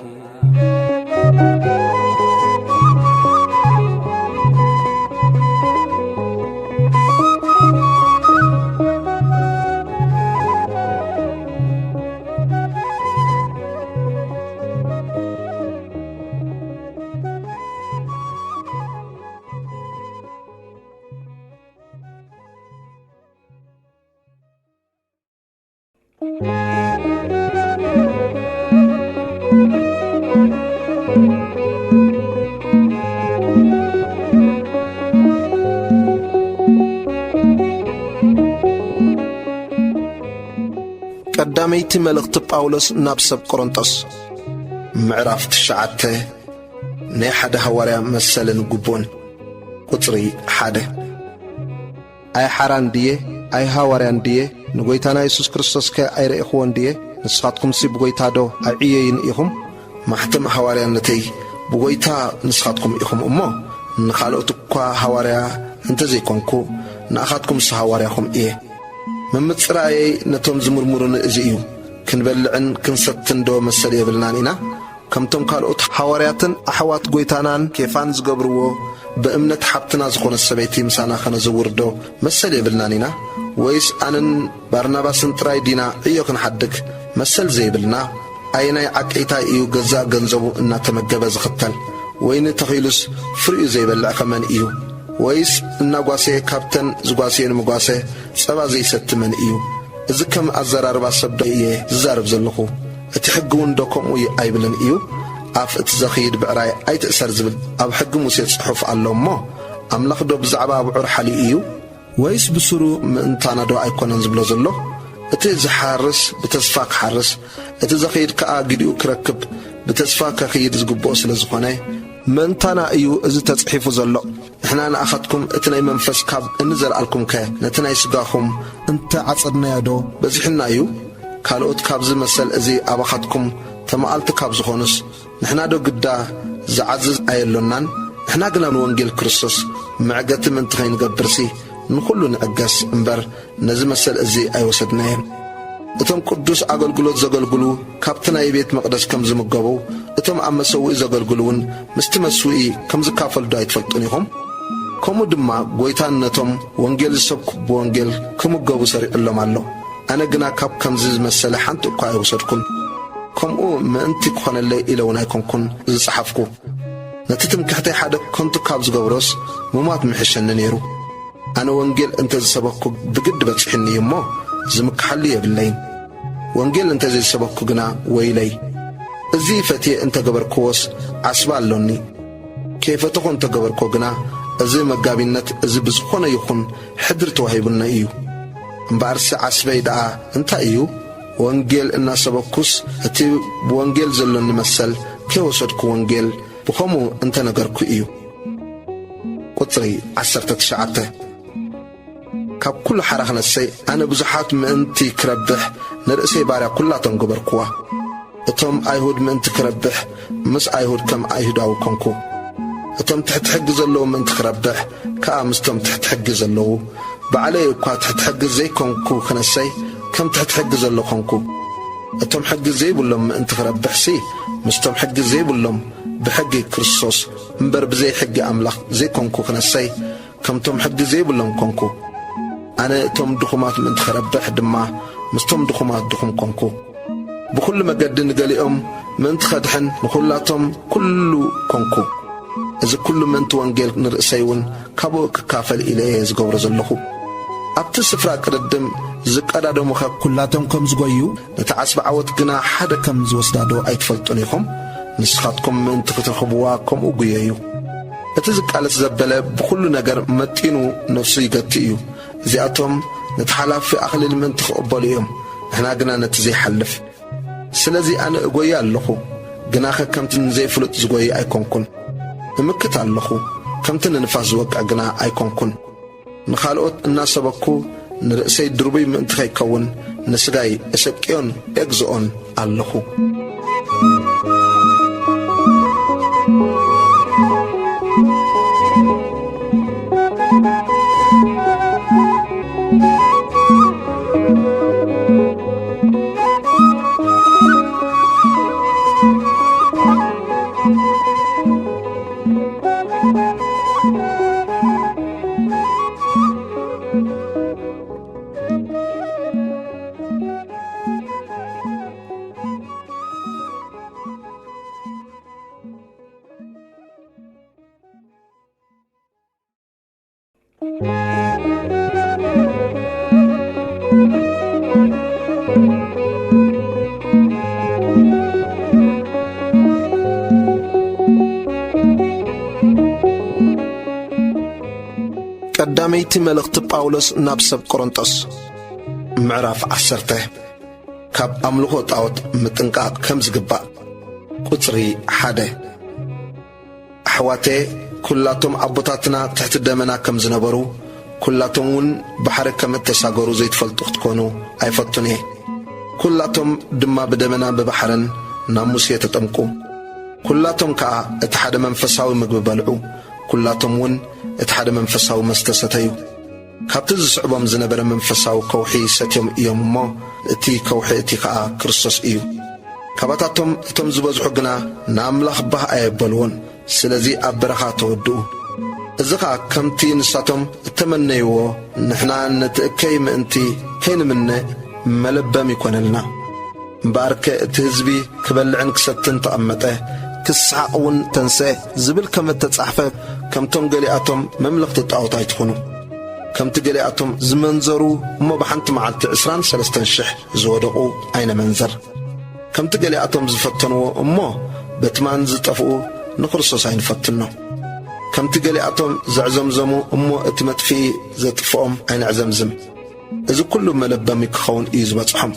ቀዳመይቲ መልእኽቲ ጳውሎስ ናብ ሰብ ቆሮንጦስ፣ ምዕራፍ ትሽዓተ። ናይ ሓደ ሃዋርያ መሰልን ግቡእን። ቁጽሪ ሓደ። ኣይ ሓራን ድየ? ኣይ ሃዋርያን ድየ? ንጐይታና የሱስ ክርስቶስከ ኣይረእኽዎን ድየ? ንስኻትኩምሲ ብጐይታዶ ኣይዕየይን ኢኹም? ማሕተም ሃዋርያነተይ ብጐይታ ንስኻትኩም ኢኹም እሞ፣ ንኻልኦት እኳ ሃዋርያ እንተ ዘይኮንኩ፣ ንኣኻትኩምሲ ሃዋርያኹም እየ። ምምጽራየይ ነቶም ዝምርምሩኒ እዚ እዩ። ክንበልዕን ክንሰትን ዶ መሰል የብልናን ኢና? ከምቶም ካልኦት ሃዋርያትን ኣሕዋት ጐይታናን ኬፋን ዝገብርዎ፣ ብእምነት ሓብትና ዝኾነት ሰበይቲ ምሳና ኸነዘውር ዶ መሰል የብልናን ኢና? ወይስ ኣነን ባርናባስን ጥራይ ዲና ዕዮ ክንሓድግ መሰል ዘይብልና? ኣየናይ ዓቀይታይ እዩ ገዛእ ገንዘቡ እናተመገበ ዝኽተል? ወይኒ ተኺሉስ ፍሪኡ ዘይበልዕ ኸመን እዩ? ወይስ እናጓሰየ ካብተን ዝጓሰየን መጓሰ ጸባ ዘይሰቲ መን እዩ? እዚ ከም ኣዘራርባ ሰብ ዶ እየ ዝዛረብ ዘለኹ? እቲ ሕጊ እውን ዶ ከምኡ እዩ ኣይብልን እዩ? ኣፍ እቲ ዘኽይድ ብዕራይ ኣይትእሰር ዝብል ኣብ ሕጊ ሙሴ ጽሑፍ ኣሎ እሞ፣ ኣምላኽ ዶ ብዛዕባ ኣብዑር ሓልዩ እዩ? ወይስ ብስሩ ምእንታና ዶ ኣይኮነን ዝብሎ ዘሎ? እቲ ዝሓርስ ብተስፋ ክሓርስ፣ እቲ ዘኽይድ ከኣ ግዲኡ ክረክብ ብተስፋ ከኽይድ ዝግብኦ ስለ ዝኾነ፣ ምእንታና እዩ እዚ ተጽሒፉ ዘሎ። ንሕና ንኣኻትኩም እቲ ናይ መንፈስ ካብ እንዘርኣልኩምከ፣ ነቲ ናይ ስጋኹም እንተ ዓጸድናዮ ዶ በዚሑና እዩ? ካልኦት ካብዚ መሰል እዚ ኣባኻትኩም ተመኣልቲ ካብ ዝኾኑስ፣ ንሕና ዶ ግዳ ዝዓዝዝ ኣየሎናን? ንሕና ግና ንወንጌል ክርስቶስ መዕገቲ ምእንቲ ኸይንገብርሲ፣ ንኹሉ ንዕገስ እምበር፣ ነዚ መሰል እዚ ኣይወሰድናዮን። እቶም ቅዱስ ኣገልግሎት ዘገልግሉ ካብቲ ናይ ቤት መቕደስ ከም ዝምገቡ፣ እቶም ኣብ መሰውኢ ዘገልግሉ እውን ምስቲ መስውኢ ከም ዝካፈሉ ዶ ኣይትፈልጡን ኢኹም? ከምኡ ድማ ጐይታ ነቶም ወንጌል ዝሰብኩ ብወንጌል ክምገቡ ሰሪዑሎም ኣሎ። ኣነ ግና ካብ ከምዚ ዝመሰለ ሓንቲ እኳ ኣይወሰድኩን። ከምኡ ምእንቲ ክኾነለይ ኢለ እውን ኣይኮንኩን ዝጸሓፍኩ። ነቲ ትምክሕተይ ሓደ ከንቱ ካብ ዝገብሮስ ምሟት ምሕሸኒ ነይሩ። ኣነ ወንጌል እንተ ዝሰበኩ ብግዲ በጺሑኒ እዩ እሞ፣ ዝምክሓሉ የብለይን። ወንጌል እንተ ዘይሰበኩ ግና ወይለይ። እዚ ፈትየ እንተ ገበርክዎስ ዓስቢ ኣሎኒ። ከይፈተኹ እንተ ገበርክዎ ግና፣ እዚ መጋቢነት እዚ ብዝኾነ ይኹን ሕድሪ ተዋሂቡኒ እዩ። እምበኣርሲ ዓስበይ ደኣ እንታይ እዩ? ወንጌል እናሰበኩስ፣ እቲ ብወንጌል ዘሎኒ መሰል ከይወሰድኩ ወንጌል ብኸምኡ እንተ ነገርኩ እዩ። ቁጽሪ ዓሰርተ ትሽዓተ። ካብ ኩሉ ሓራ ክነሰይ፣ ኣነ ብዙሓት ምእንቲ ክረብሕ ንርእሰይ ባርያ ኩላቶም ገበርክዋ። እቶም ኣይሁድ ምእንቲ ክረብሕ፣ ምስ ኣይሁድ ከም ኣይሁዳዊ ኮንኩ። እቶም ትሕቲ ሕጊ ዘለዉ ምእንቲ ክረብሕ ከኣ ምስቶም ትሕቲ ሕጊ ዘለዉ፣ ባዕለይ እኳ ትሕቲ ሕጊ ዘይኮንኩ ክነሰይ፣ ከም ትሕቲ ሕጊ ዘሎ ኮንኩ። እቶም ሕጊ ዘይብሎም ምእንቲ ክረብሕሲ፣ ምስቶም ሕጊ ዘይብሎም ብሕጊ ክርስቶስ እምበር ብዘይ ሕጊ ኣምላኽ ዘይኮንኩ ክነሰይ፣ ከምቶም ሕጊ ዘይብሎም ኮንኩ። ኣነ እቶም ድኹማት ምእንቲ ክረብሕ ድማ ምስቶም ድኹማት ድኹም ኮንኩ። ብኹሉ መገዲ ንገሊኦም ምእንቲ ኸድሕን ንኹላቶም ኩሉ ኮንኩ። እዚ ኩሉ ምእንቲ ወንጌል ንርእሰይ እውን ካብኡ ክካፈል ኢለ እየ ዝገብሮ ዘለኹ። ኣብቲ ስፍራ ቅድድም ዝቀዳደሙኸ ኩላቶም ከም ዝጎዩ፣ ነቲ ዓስቢ ዓወት ግና ሓደ ከም ዝወስዳዶ ኣይትፈልጡን ኢኹም? ንስኻትኩም ምእንቲ ክትረኽብዋ ከምኡ ጉየዩ። እቲ ዝቃለስ ዘበለ ብኹሉ ነገር መጢኑ ነፍሱ ይገቲ እዩ። እዚኣቶም ነቲ ሓላፊ ኣኽሊል ምእንቲ ክቕበሉ እዮም፣ ንሕና ግና ነቲ ዘይሓልፍ። ስለዚ ኣነ እጎይ ኣለኹ፣ ግናኸ ከምቲ ንዘይፍሉጥ ዝጎይ ኣይኮንኩን። እምክት ኣለኹ፣ ከምቲ ንንፋስ ዝወቅዕ ግና ኣይኮንኩን። ንኻልኦት እናሰበኩ ንርእሰይ ድርቡይ ምእንቲ ኸይከውን ንስጋይ እሰቅዮን ኤግዝኦን ኣለኹ። ቀዳመይቲ መልእኽቲ ጳውሎስ ናብ ሰብ ቆሮንጦስ፣ ምዕራፍ ዓሰርተ። ካብ ኣምልኾ ጣዖት ምጥንቃቕ ከም ዝግባእ። ቁጽሪ ሓደ። ኣሕዋተየ፣ ኩላቶም ኣቦታትና ትሕቲ ደመና ከም ዝነበሩ፣ ኩላቶም እውን ባሕሪ ከም እተሳገሩ ዘይትፈልጡ ክትኮኑ ኣይፈቱን እየ። ኩላቶም ድማ ብደመና ብባሕርን ናብ ሙሴ ተጠምቁ። ኩላቶም ከኣ እቲ ሓደ መንፈሳዊ ምግቢ በልዑ። ኩላቶም እውን እቲ ሓደ መንፈሳዊ መስተ ሰተዩ። ካብቲ ዝስዕቦም ዝነበረ መንፈሳዊ ከውሒ ሰትዮም እዮም እሞ፣ እቲ ከውሒ እቲ ኸኣ ክርስቶስ እዩ። ካባታቶም እቶም ዝበዝሑ ግና ንኣምላኽ ባህ ኣየበልዎን። ስለዚ ኣብ በረኻ ተወድኡ። እዚ ኸኣ ከምቲ ንሳቶም እተመነይዎ፣ ንሕና ነቲ እከይ ምእንቲ ከይንምነ መለበሚ ይኮነልና። እምበኣርከ እቲ ህዝቢ ክበልዕን ክሰትን ተቐመጠ፣ ክስሓቕ እውን ተንስአ ዝብል ከም እተጻሕፈ፣ ከምቶም ገሊኣቶም መምለኽቲ ጣዖት ኣይትኹኑ። ከምቲ ገሊኣቶም ዝመንዘሩ እሞ ብሓንቲ መዓልቲ ዕስራን ሰለስተን ሽሕ ዝወደቑ ኣይነመንዘር። ከምቲ ገሊኣቶም ዝፈተንዎ እሞ በትማን ዝጠፍኡ ንክርስቶስ ኣይንፈትኖ። ከምቲ ገሊኣቶም ዘዕዘምዘሙ እሞ እቲ መጥፍኢ ዘጥፍኦም ኣይነዕዘምዝም። እዚ ኩሉ መለበሚ ክኸውን እዩ ዝበጽሖም።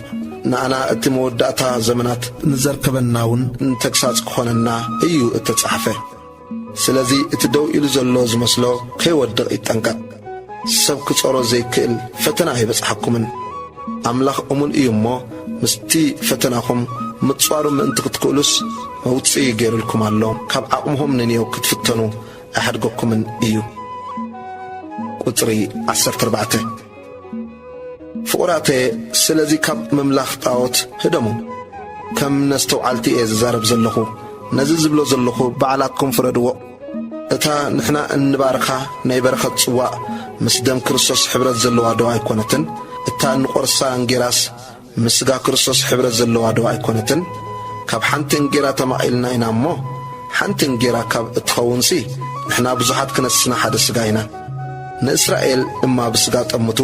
ንኣና እቲ መወዳእታ ዘመናት ንዘርከበና እውን ንተግሳጽ ክኾነና እዩ እተጻሕፈ። ስለዚ እቲ ደው ኢሉ ዘሎ ዝመስሎ ከይወድቕ ይጠንቀቕ። ሰብ ክጾሮ ዘይክእል ፈተና ኣይበጽሓኩምን። ኣምላኽ እሙን እዩ እሞ፣ ምስቲ ፈተናኹም ምጽዋሩ ምእንቲ ክትክእሉስ መውጽኢ ገይሩልኩም ኣሎ። ካብ ዓቕምኹም ንንየው ክትፍተኑ ኣይሓድገኩምን እዩ። ቁጽሪ ዓሰርተ ኣርባዕተ። ፍቑራተየ፣ ስለዚ ካብ ምምላኽ ጣዖት ህደሙ። ከም ነስተውዓልቲ እየ ዝዛረብ ዘለኹ። ነዚ ዝብሎ ዘለኹ ባዕላትኩም ፍረድዎ። እታ ንሕና እንባርኻ ናይ በረኸት ጽዋእ ምስ ደም ክርስቶስ ሕብረት ዘለዋ ዶ ኣይኮነትን? እታ እንቖርሳ እንጌራስ ምስ ስጋ ክርስቶስ ሕብረት ዘለዋ ዶ ኣይኮነትን? ካብ ሓንቲ እንጌራ ተማቒልና ኢና እሞ፣ ሓንቲ እንጌራ ካብ እትኸውንሲ፣ ንሕና ብዙሓት ክነስና ሓደ ስጋ ኢና። ንእስራኤል እማ ብስጋ ጠምቱ፣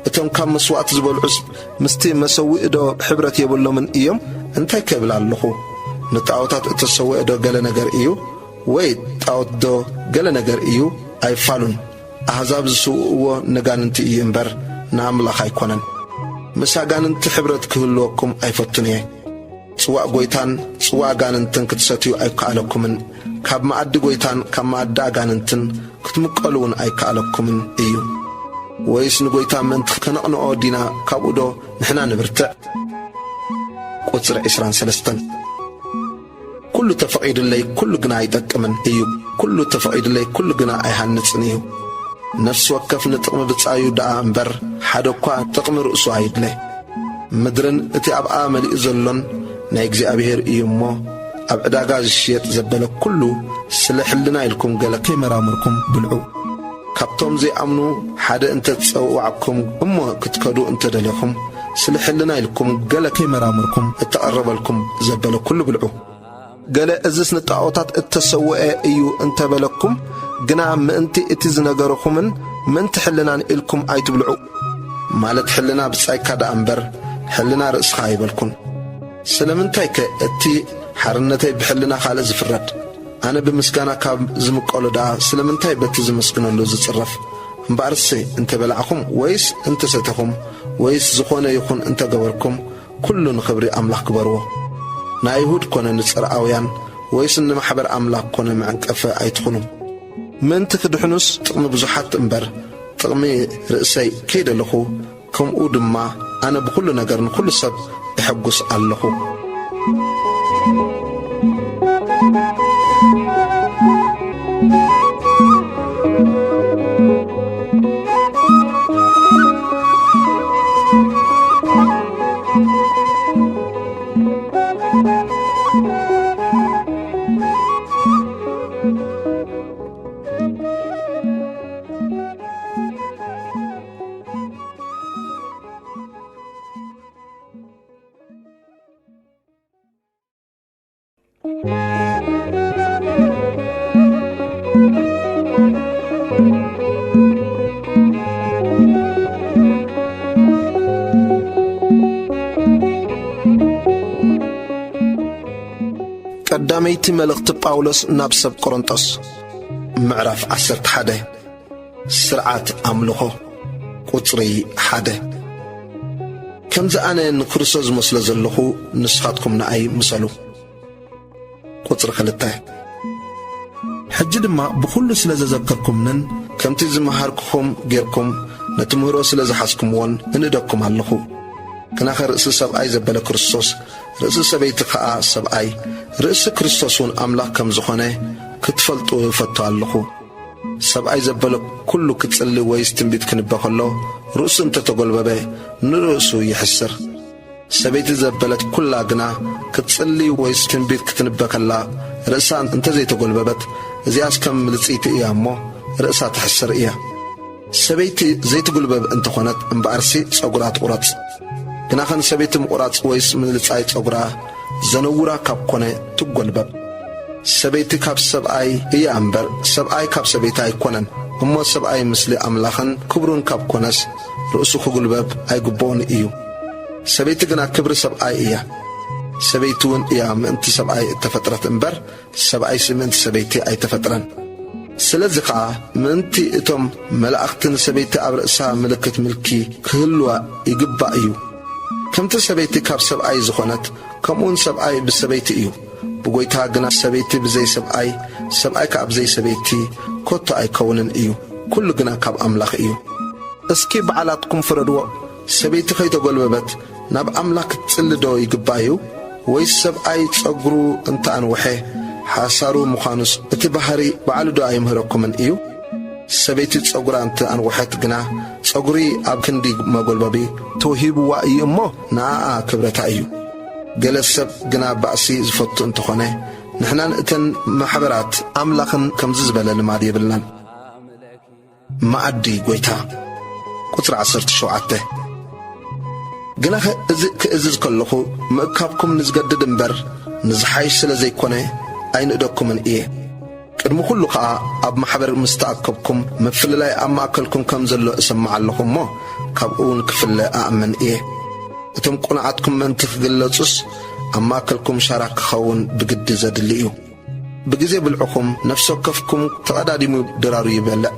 እቶም ካብ መስዋእቲ ዝበልዑስ ምስቲ መሰውኢ ዶ ሕብረት የብሎምን እዮም? እንታይ ክብል ኣለኹ? ንጣዖታት እተሰውአ ዶ ገለ ነገር እዩ? ወይ ጣዖት ዶ ገለ ነገር እዩ? ኣይፋሉን። ኣህዛብ ዝስውእዎ ነጋንንቲ እዩ እምበር፣ ንኣምላኽ ኣይኮነን። ምስ ኣጋንንቲ ሕብረት ክህልወኩም ኣይፈቱን እየ። ጽዋእ ጐይታን ጽዋእ ኣጋንንትን ክትሰትዩ ኣይከኣለኩምን። ካብ መኣዲ ጐይታን ካብ መኣዲ ኣጋንንትን ክትምቀሉ እውን ኣይከኣለኩምን እዩ። ወይስ ንጐይታ ምእንቲ ከነቕንኦ ዲና ካብኡ ዶ ንሕና ንብርትዕ? ቁጽሪ ዕስራን ሰለስተን። ኩሉ ተፈቒዱለይ፣ ኩሉ ግና ኣይጠቅምን እዩ። ኩሉ ተፈቒዱለይ፣ ኩሉ ግና ኣይሃንጽን እዩ። ነፍሲ ወከፍ ንጥቕሚ ብጻዩ ደኣ እምበር፣ ሓደ እኳ ጥቕሚ ርእሱ ኣይድለ። ምድርን እቲ ኣብኣ መሊኡ ዘሎን ናይ እግዚኣብሔር እዩ እሞ፣ ኣብ ዕዳጋ ዝሽየጥ ዘበለ ኩሉ ስለ ሕልና ኢልኩም ገለ ከይመራመርኩም ብልዑ። ካብቶም ዘይኣምኑ ሓደ እንተ ጸውዓኩም እሞ ክትከዱ እንተ ደለኹም፣ ስለ ሕልና ኢልኩም ገለ ከይመራመርኩም እተቐረበልኩም ዘበለ ኩሉ ብልዑ። ገለ እዝስ ንጣዖታት እተሰውአ እዩ እንተ በለኩም ግና፣ ምእንቲ እቲ ዝነገርኹምን ምእንቲ ሕልናን ኢልኩም ኣይትብልዑ። ማለት ሕልና ብጻይካ ደኣ እምበር፣ ሕልና ርእስኻ ኣይበልኩን። ስለምንታይከ እቲ ሓርነተይ ብሕልና ካልእ ዝፍረድ? ኣነ ብምስጋና ካብ ዝምቀሎ ደኣ ስለምንታይ በቲ ዝመስግነሉ ዝጽረፍ? እምበኣርሲ እንተ በላዕኹም ወይስ እንተ ሰተኹም ወይስ ዝኾነ ይኹን እንተ ገበርኩም፣ ኩሉ ንኽብሪ ኣምላኽ ግበርዎ። ንኣይሁድ ኮነ ንጽርኣውያን ወይስ ንማሕበር ኣምላኽ ኮነ መዕንቀፊ ኣይትኹኑ። ምእንቲ ክድሕኑስ ጥቕሚ ብዙሓት እምበር፣ ጥቕሚ ርእሰይ ከይደለኹ፣ ከምኡ ድማ ኣነ ብኹሉ ነገር ንኹሉ ሰብ እሕጉስ ኣለኹ። ቀዳመይቲ መልእኽቲ ጳውሎስ ናብ ሰብ ቆሮንጦስ፣ ምዕራፍ ዓሰርተ ሓደ። ስርዓት ኣምልኾ፣ ቁጽሪ ሓደ። ከምዚ ኣነ ንክርስቶስ ዝመስሎ ዘለኹ፣ ንስኻትኩም ንኣይ ምሰሉ። ቁጽሪ ክልተ። ሕጂ ድማ ብኹሉ ስለ ዘዘከርኩምንን ከምቲ ዝመሃርኩኹም ጌርኩም ነቲ ምህሮ ስለ ዝሓዝኩምዎን እንእደኩም ኣለኹ። ግናኸ ርእሲ ሰብኣይ ዘበለ ክርስቶስ፣ ርእሲ ሰበይቲ ኸኣ ሰብኣይ፣ ርእሲ ክርስቶስ እውን ኣምላኽ ከም ዝኾነ ክትፈልጡ እፈቱ ኣለኹ። ሰብኣይ ዘበለ ኩሉ ክጽሊ ወይስ ትንቢት ክንበ ከሎ፣ ርእሱ እንተተጎልበበ፣ ንርእሱ ይሕስር። ሰበይቲ ዘበለት ኩላ ግና ክትጽሊ ወይስ ትንቢት ክትንበ ከላ፣ ርእሳ እንተዘይተጎልበበት፣ እዚኣስ ከም ምልጽይቲ እያ እሞ፣ ርእሳ ትሕስር እያ። ሰበይቲ ዘይትጉልበብ እንተኾነት እምበኣርሲ ጸጉራ ትቑረጽ። ግናኸን ሰበይቲ ምቑራጽ ወይስ ምልጻይ ጸጉራ ዘነውራ ካብ ኮነ ትጎልበብ። ሰበይቲ ካብ ሰብኣይ እያ እምበር፣ ሰብኣይ ካብ ሰበይቲ ኣይኮነን። እሞ ሰብኣይ ምስሊ ኣምላኽን ክብሩን ካብ ኮነስ፣ ርእሱ ክጉልበብ ኣይግብኦን እዩ። ሰበይቲ ግና ክብሪ ሰብኣይ እያ። ሰበይቲ እውን እያ ምእንቲ ሰብኣይ እተፈጥረት እምበር፣ ሰብኣይሲ ምእንቲ ሰበይቲ ኣይተፈጥረን። ስለዚ ኸኣ ምእንቲ እቶም መላእኽቲ ንሰበይቲ ኣብ ርእሳ ምልክት ምልኪ ክህልዋ ይግባእ እዩ። ከምቲ ሰበይቲ ካብ ሰብኣይ ዝኾነት፣ ከምኡውን ሰብኣይ ብሰበይቲ እዩ። ብጐይታ ግና ሰበይቲ ብዘይ ሰብኣይ፣ ሰብኣይ ከኣ ብዘይ ሰበይቲ ኮቶ ኣይከውንን እዩ። ኩሉ ግና ካብ ኣምላኽ እዩ። እስኪ ባዕላትኩም ፍረድዎ። ሰበይቲ ከይተጎልበበት ናብ ኣምላኽ ክትጽሊ ዶ ይግባእ እዩ? ወይስ ሰብኣይ ጸጉሩ እንተ ኣንውሐ፣ ሓሳሩ ምዃኑስ እቲ ባህሪ ባዕሉ ዶ ኣይምህረኩምን እዩ? ሰበይቲ ጸጉራ እንተ ኣንውሐት ግና፣ ጸጉሪ ኣብ ክንዲ መጎልበቢ ተውሂብዋ እዩ እሞ፣ ንኣኣ ክብረታ እዩ። ገለ ሰብ ግና ባእሲ ዝፈቱ እንተኾነ፣ ንሕናን እተን ማሕበራት ኣምላኽን ከምዚ ዝበለ ልማድ የብልናን። መኣዲ ጐይታ። ቁጽሪ ዓሰርተ ሸውዓተ። ግናኸ እዚ ክእዝዝ ከለኹ፣ ምእካብኩም ንዝገድድ እምበር፣ ንዝሓይሽ ስለ ዘይኮነ፣ ኣይንእደኩምን እየ። ቅድሚ ኩሉ ኸኣ፣ ኣብ ማሕበር ምስ ተኣከብኩም፣ ምፍልላይ ኣብ ማእከልኩም ከም ዘሎ እሰምዕ ኣለኹ እሞ፣ ካብኡ እውን ክፍለ ኣእምን እየ። እቶም ቅኑዓትኩም ምእንቲ ክግለጹስ፣ ኣብ ማእከልኩም ሻራ ክኸውን ብግዲ ዘድሊ እዩ። ብግዜ ብልዕኹም ነፍሲ ወከፍኩም ተቐዳዲሙ ድራሩ ይበልዕ።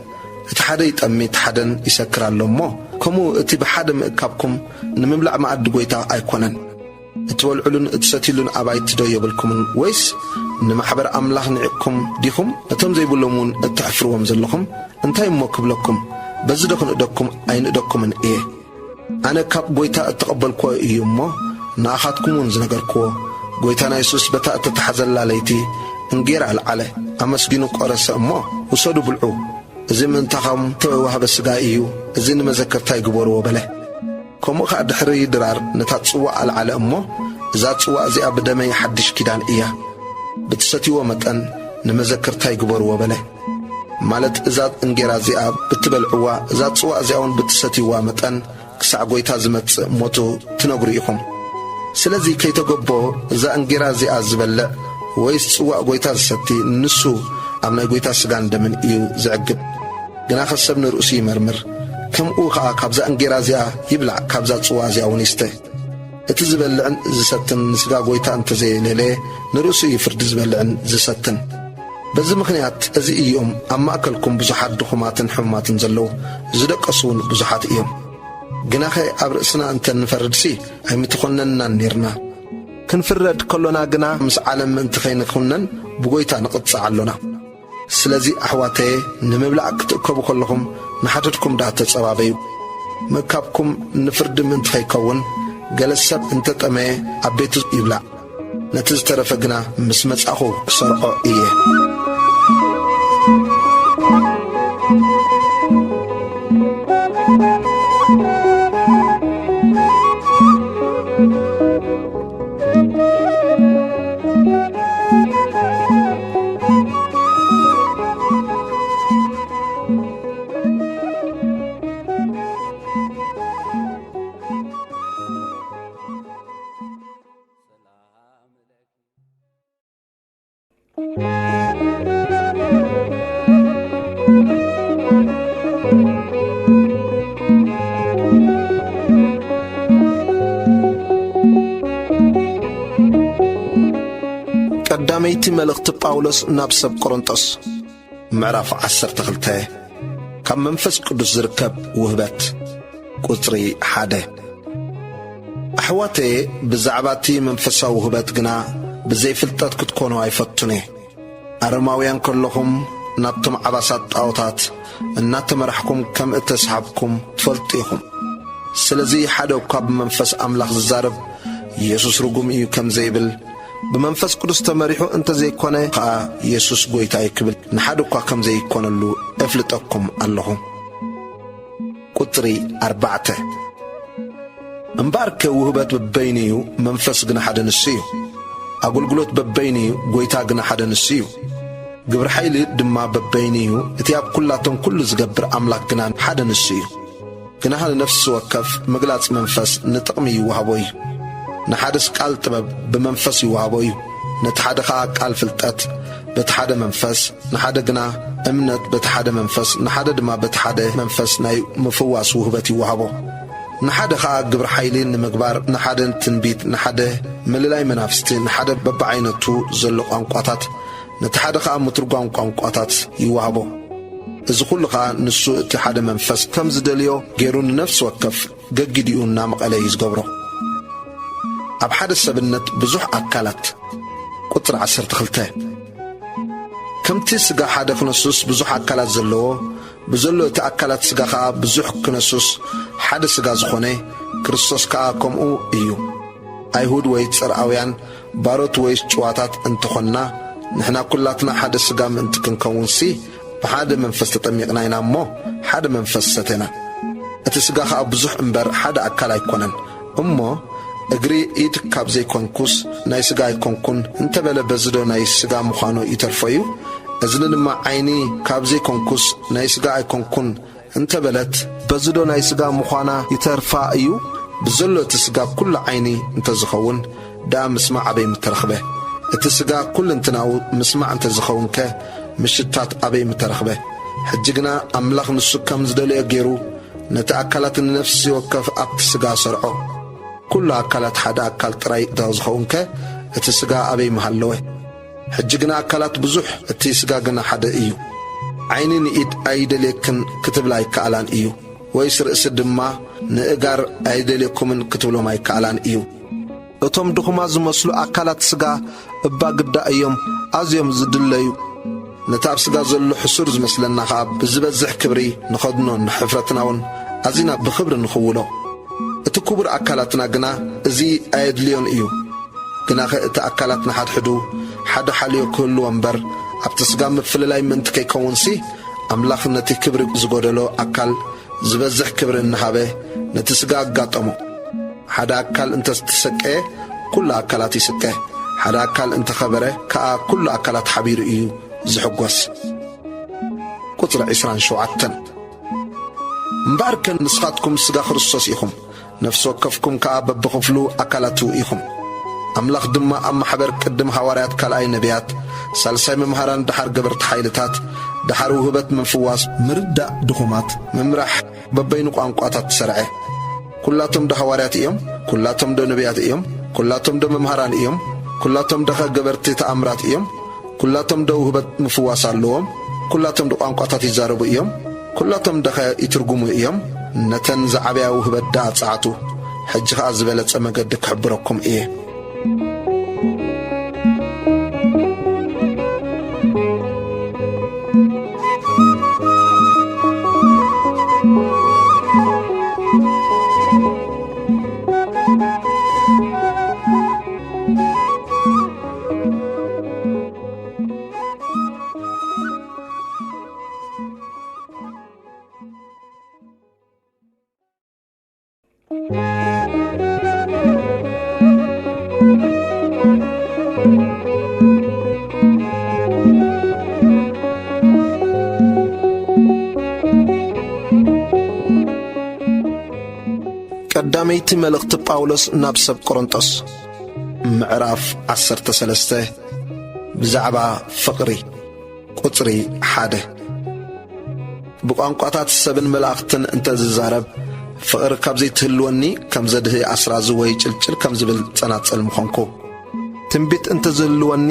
እቲ ሓደ ይጠሚ፣ እቲ ሓደን ይሰክር ኣሎ እሞ፣ ከምኡ እቲ ብሓደ ምእካብኩም ንምብላዕ መኣዲ ጐይታ ኣይኮነን። እትበልዑሉን እትሰትዩሉን ኣባይቲ ዶ የብልኩምን? ወይስ ንማሕበር ኣምላኽ ንዒቕኩም ዲኹም? ነቶም ዘይብሎም እውን እተሕፍርዎም ዘለኹም እንታይ እሞ ክብለኩም? በዚ ዶ ክንእደኩም ኣይንእደኩምን እየ። ኣነ ካብ ጐይታ እተቐበልክዎ እዩ እሞ፣ ንኣኻትኩም እውን ዝነገርክዎ። ጐይታና የሱስ በታ እተታሕዘላ ለይቲ እንጌራ ኣልዓለ፣ ኣመስጊኑ ቆረሰ እሞ፣ "ውሰዱ ብልዑ፣ እዚ ምእንታኹም እተዋህበ ሥጋይ እዩ፣ እዚ ንመዘከርታይ ግበርዎ" በለ። ከምኡ ኸኣ ድሕሪ ድራር ነታ ጽዋእ ኣልዓለ እሞ፣ "እዛ ጽዋእ እዚኣ ብደመይ ሓድሽ ኪዳን እያ፣ ብትሰትይዎ መጠን ንመዘከርታይ ግበርዎ" በለ። ማለት እዛ እንጌራ እዚኣ ብትበልዕዋ፣ እዛ ጽዋእ እዚኣ እውን ብትሰትይዋ መጠን ክሳዕ ጐይታ ዝመጽእ ሞቱ ትነግሩ ኢኹም። ስለዚ ከይተገቦ እዛ እንጌራ እዚኣ ዝበልዕ ወይስ ጽዋእ ጐይታ ዝሰቲ ንሱ ኣብ ናይ ጐይታ ሥጋን ደምን እዩ ዝዕግብ። ግናኸ ሰብ ንርእሱ ይመርምር፣ ከምኡ ኸኣ ካብዛ እንጌራ እዚኣ ይብላዕ፣ ካብዛ ጽዋእ እዚኣ እውን ይስተ። እቲ ዝበልዕን ዝሰትን ንሥጋ ጐይታ እንተ ዘየለለየ ንርእሱ እዩ ፍርዲ ዝበልዕን ዝሰትን። በዚ ምኽንያት እዚ እዮም ኣብ ማእከልኩም ብዙሓት ድኹማትን ሕሙማትን ዘለዉ፣ ዝደቀሱ እውን ብዙሓት እዮም። ግናኸ ኣብ ርእስና እንተ ንፈርድሲ ኣይምተኾነንናን ኔርና። ክንፍረድ ከሎና ግና ምስ ዓለም ምእንቲ ኸይንኹነን ብጐይታ ንቕጻዕ ኣሎና። ስለዚ ኣሕዋተየ ንምብላዕ ክትእከቡ ከለኹም ንሓድሕድኩም ደኣ ተጸባበዩ። ምእካብኩም ንፍርዲ ምእንቲ ኸይከውን ገለ ሰብ እንተ ጠመየ ኣብ ቤቱ ይብላዕ። ነቲ ዝተረፈ ግና ምስ መጻኹ ክሰርዖ እየ። ቀዳመይቲ መልእኽቲ ጳውሎስ ናብ ሰብ ቆሮንጦስ፣ ምዕራፍ ዓሰርተ ክልተ። ካብ መንፈስ ቅዱስ ዝርከብ ውህበት። ቁጽሪ ሓደ። ኣሕዋተየ፣ ብዛዕባ እቲ መንፈሳዊ ውህበት ግና ብዘይ ፍልጠት ክትኮኑ ኣይፈቱን እየ። ኣረማውያን ከለኹም ናብቶም ዓባሳት ጣዖታት እናተመራሕኩም ከም እተስሓብኩም ትፈልጡ ኢኹም። ስለዚ ሓደ እኳ ብመንፈስ ኣምላኽ ዝዛረብ፣ "የሱስ ርጉም እዩ" ከም ዘይብል፣ ብመንፈስ ቅዱስ ተመሪሑ እንተ ዘይኮነ ኸኣ "የሱስ ጐይታ እዩ" ክብል ንሓደ እኳ ከም ዘይኮነሉ እፍልጠኩም ኣለኹ። ቁጽሪ ኣርባዕተ። እምበኣርከ ውህበት በበይኑ እዩ፣ መንፈስ ግና ሓደ ንሱ እዩ። ኣገልግሎት በበይኑ እዩ፣ ጐይታ ግና ሓደ ንሱ እዩ። ግብሪ ሓይሊ ድማ በበይኑ እዩ፣ እቲ ኣብ ኵላቶም ኵሉ ዝገብር ኣምላኽ ግና ሓደ ንሱ እዩ። ግና ንነፍሲ ወከፍ ምግላጽ መንፈስ ንጥቕሚ ይወሃቦ እዩ። ንሓደስ ቃል ጥበብ ብመንፈስ ይወሃቦ እዩ። ነቲ ሓደ ኸኣ ቃል ፍልጠት በቲ ሓደ መንፈስ፣ ንሓደ ግና እምነት በቲ ሓደ መንፈስ፣ ንሓደ ድማ በቲ ሓደ መንፈስ ናይ ምፍዋስ ውህበት ይወሃቦ። ንሓደ ኸኣ ግብሪ ሓይሊ ንምግባር፣ ንሓደ ትንቢት፣ ንሓደ ምልላይ መናፍስቲ፣ ንሓደ በብዓይነቱ ዘሎ ቋንቋታት፣ ነቲ ሓደ ኸኣ ምትርጓም ቋንቋታት ይወሃቦ። እዚ ኹሉ ኸኣ ንሱ እቲ ሓደ መንፈስ ከም ዝደልዮ ገይሩ ንነፍሲ ወከፍ ገጊዲኡ እናመቐለ እዩ ዝገብሮ። ኣብ ሓደ ሰብነት ብዙሕ ኣካላት። ቁጽሪ ዓሰርተ ክልተ። ከምቲ ስጋ ሓደ ክነሱስ ብዙሕ ኣካላት ዘለዎ፣ ብዘሎ እቲ ኣካላት ስጋ ኸኣ ብዙሕ ክነሱስ ሓደ ስጋ ዝኾነ፣ ክርስቶስ ከኣ ከምኡ እዩ። ኣይሁድ ወይ ጽርኣውያን፣ ባሮት ወይስ ጭዋታት እንተኾንና፣ ንሕና ኵላትና ሓደ ስጋ ምእንቲ ክንከውንሲ፣ ብሓደ መንፈስ ተጠሚቕና ኢና እሞ፣ ሓደ መንፈስ ሰተና። እቲ ስጋ ኸኣ ብዙሕ እምበር ሓደ ኣካል ኣይኮነን። እሞ እግሪ፣ ኢድ ካብ ዘይኮንኩስ ናይ ስጋ ኣይኮንኩን እንተበለ፣ በዚ ዶ ናይ ስጋ ምዃኑ ይተርፎ እዩ? እዝኒ ድማ ዓይኒ ካብ ዘይኮንኩስ ናይ ስጋ ኣይኮንኩን እንተበለት፣ በዚ ዶ ናይ ስጋ ምዃና ይተርፋ እዩ? ብዘሎ እቲ ስጋ ኵሉ ዓይኒ እንተዝኸውን፣ ደኣ ምስማዕ ኣበይ ምተረኽበ? እቲ ስጋ ኵልንትናኡ ምስማዕ እንተዝኸውንከ፣ ምሽታት ኣበይ ምተረኽበ? ሕጂ ግና ኣምላኽ ንሱ ከም ዝደለዮ ገይሩ፣ ነቲ ኣካላት ንነፍሲ ወከፍ ኣብቲ ስጋ ሰርዖ። ኵሉ ኣካላት ሓደ ኣካል ጥራይ እንተ ዝኸውንከ፣ እቲ ስጋ ኣበይ ምሃለወ? ሕጂ ግና ኣካላት ብዙሕ፣ እቲ ስጋ ግና ሓደ እዩ። ዓይኒ ንኢድ ኣይደልየክን ክትብላ ኣይከኣላን እዩ፣ ወይስ ርእሲ ድማ ንእጋር ኣይደልየኩምን ክትብሎም ኣይከኣላን እዩ። እቶም ድኹማት ዝመስሉ ኣካላት ስጋ እባ ግዳ እዮም ኣዝዮም ዝድለዩ። ነቲ ኣብ ስጋ ዘሎ ሕሱር ዝመስለና ኸኣ ብዝበዝሕ ክብሪ ንኸድኖ፣ ንሕፍረትና እውን ኣዚና ብኽብሪ ንኽውሎ። እቲ ክቡር ኣካላትና ግና እዚ ኣየድልዮን እዩ። ግናኸ እቲ ኣካላት ንሓድሕዱ ሓደ ሓልዮ ክህልዎ እምበር፣ ኣብቲ ስጋ ምፍልላይ ምእንቲ ከይከውንሲ፣ ኣምላኽ ነቲ ክብሪ ዝጎደሎ ኣካል ዝበዝሕ ክብሪ እናሃበ ነቲ ስጋ ኣጋጠሞ። ሓደ ኣካል እንተ ተሰቀየ፣ ኩሉ ኣካላት ይስቀ። ሓደ ኣካል እንተ ኸበረ ከኣ፣ ኩሉ ኣካላት ሓቢሩ እዩ ዝሕጎስ። ቁጽሪ ዕስራን ሸውዓተን። እምበኣርከ ንስኻትኩም ስጋ ክርስቶስ ኢኹም፣ ነፍሲ ወከፍኩም ከኣ በብኽፍሉ ኣካላቱ ኢኹም። ኣምላኽ ድማ ኣብ ማሕበር ቅድም ሃዋርያት፣ ካልኣይ ነቢያት፣ ሳልሳይ መምሃራን፣ ደሓር ገበርቲ ሓይልታት፣ ደሓር ውህበት ምፍዋስ፣ ምርዳእ ድኹማት፣ ምምራሕ፣ በበይኑ ቋንቋታት ትሰርዐ። ኩላቶም ዶ ሃዋርያት እዮም? ኩላቶም ዶ ነቢያት እዮም? ኩላቶም ዶ መምሃራን እዮም? ኩላቶም ዶኸ ገበርቲ ተኣምራት እዮም? ኩላቶም ዶ ውህበት ምፍዋስ ኣለዎም? ኩላቶም ዶ ቋንቋታት ይዛረቡ እዮም? ኩላቶም ዶኸ ይትርጉሙ እዮም? ነተን ዝዓበያ ውህበት ደኣ ጸዓቱ። ሕጂ ኸኣ ዝበለጸ መገዲ ክሕብረኩም እየ። ቀዳመይቲ መልእኽቲ ጳውሎስ ናብ ሰብ ቆሮንጦስ፣ ምዕራፍ ዓሰርተ ሰለስተ፣ ብዛዕባ ፍቕሪ። ቁጽሪ ሓደ። ብቋንቋታት ሰብን መላእኽትን እንተ ዝዛረብ፣ ፍቕሪ ካብ ዘይትህልወኒ፣ ከም ዘድህይ ኣስራዚ ወይ ጭልጭል ከም ዝብል ጸናጽል ምኾንኩ። ትንቢት እንተ ዝህልወኒ፣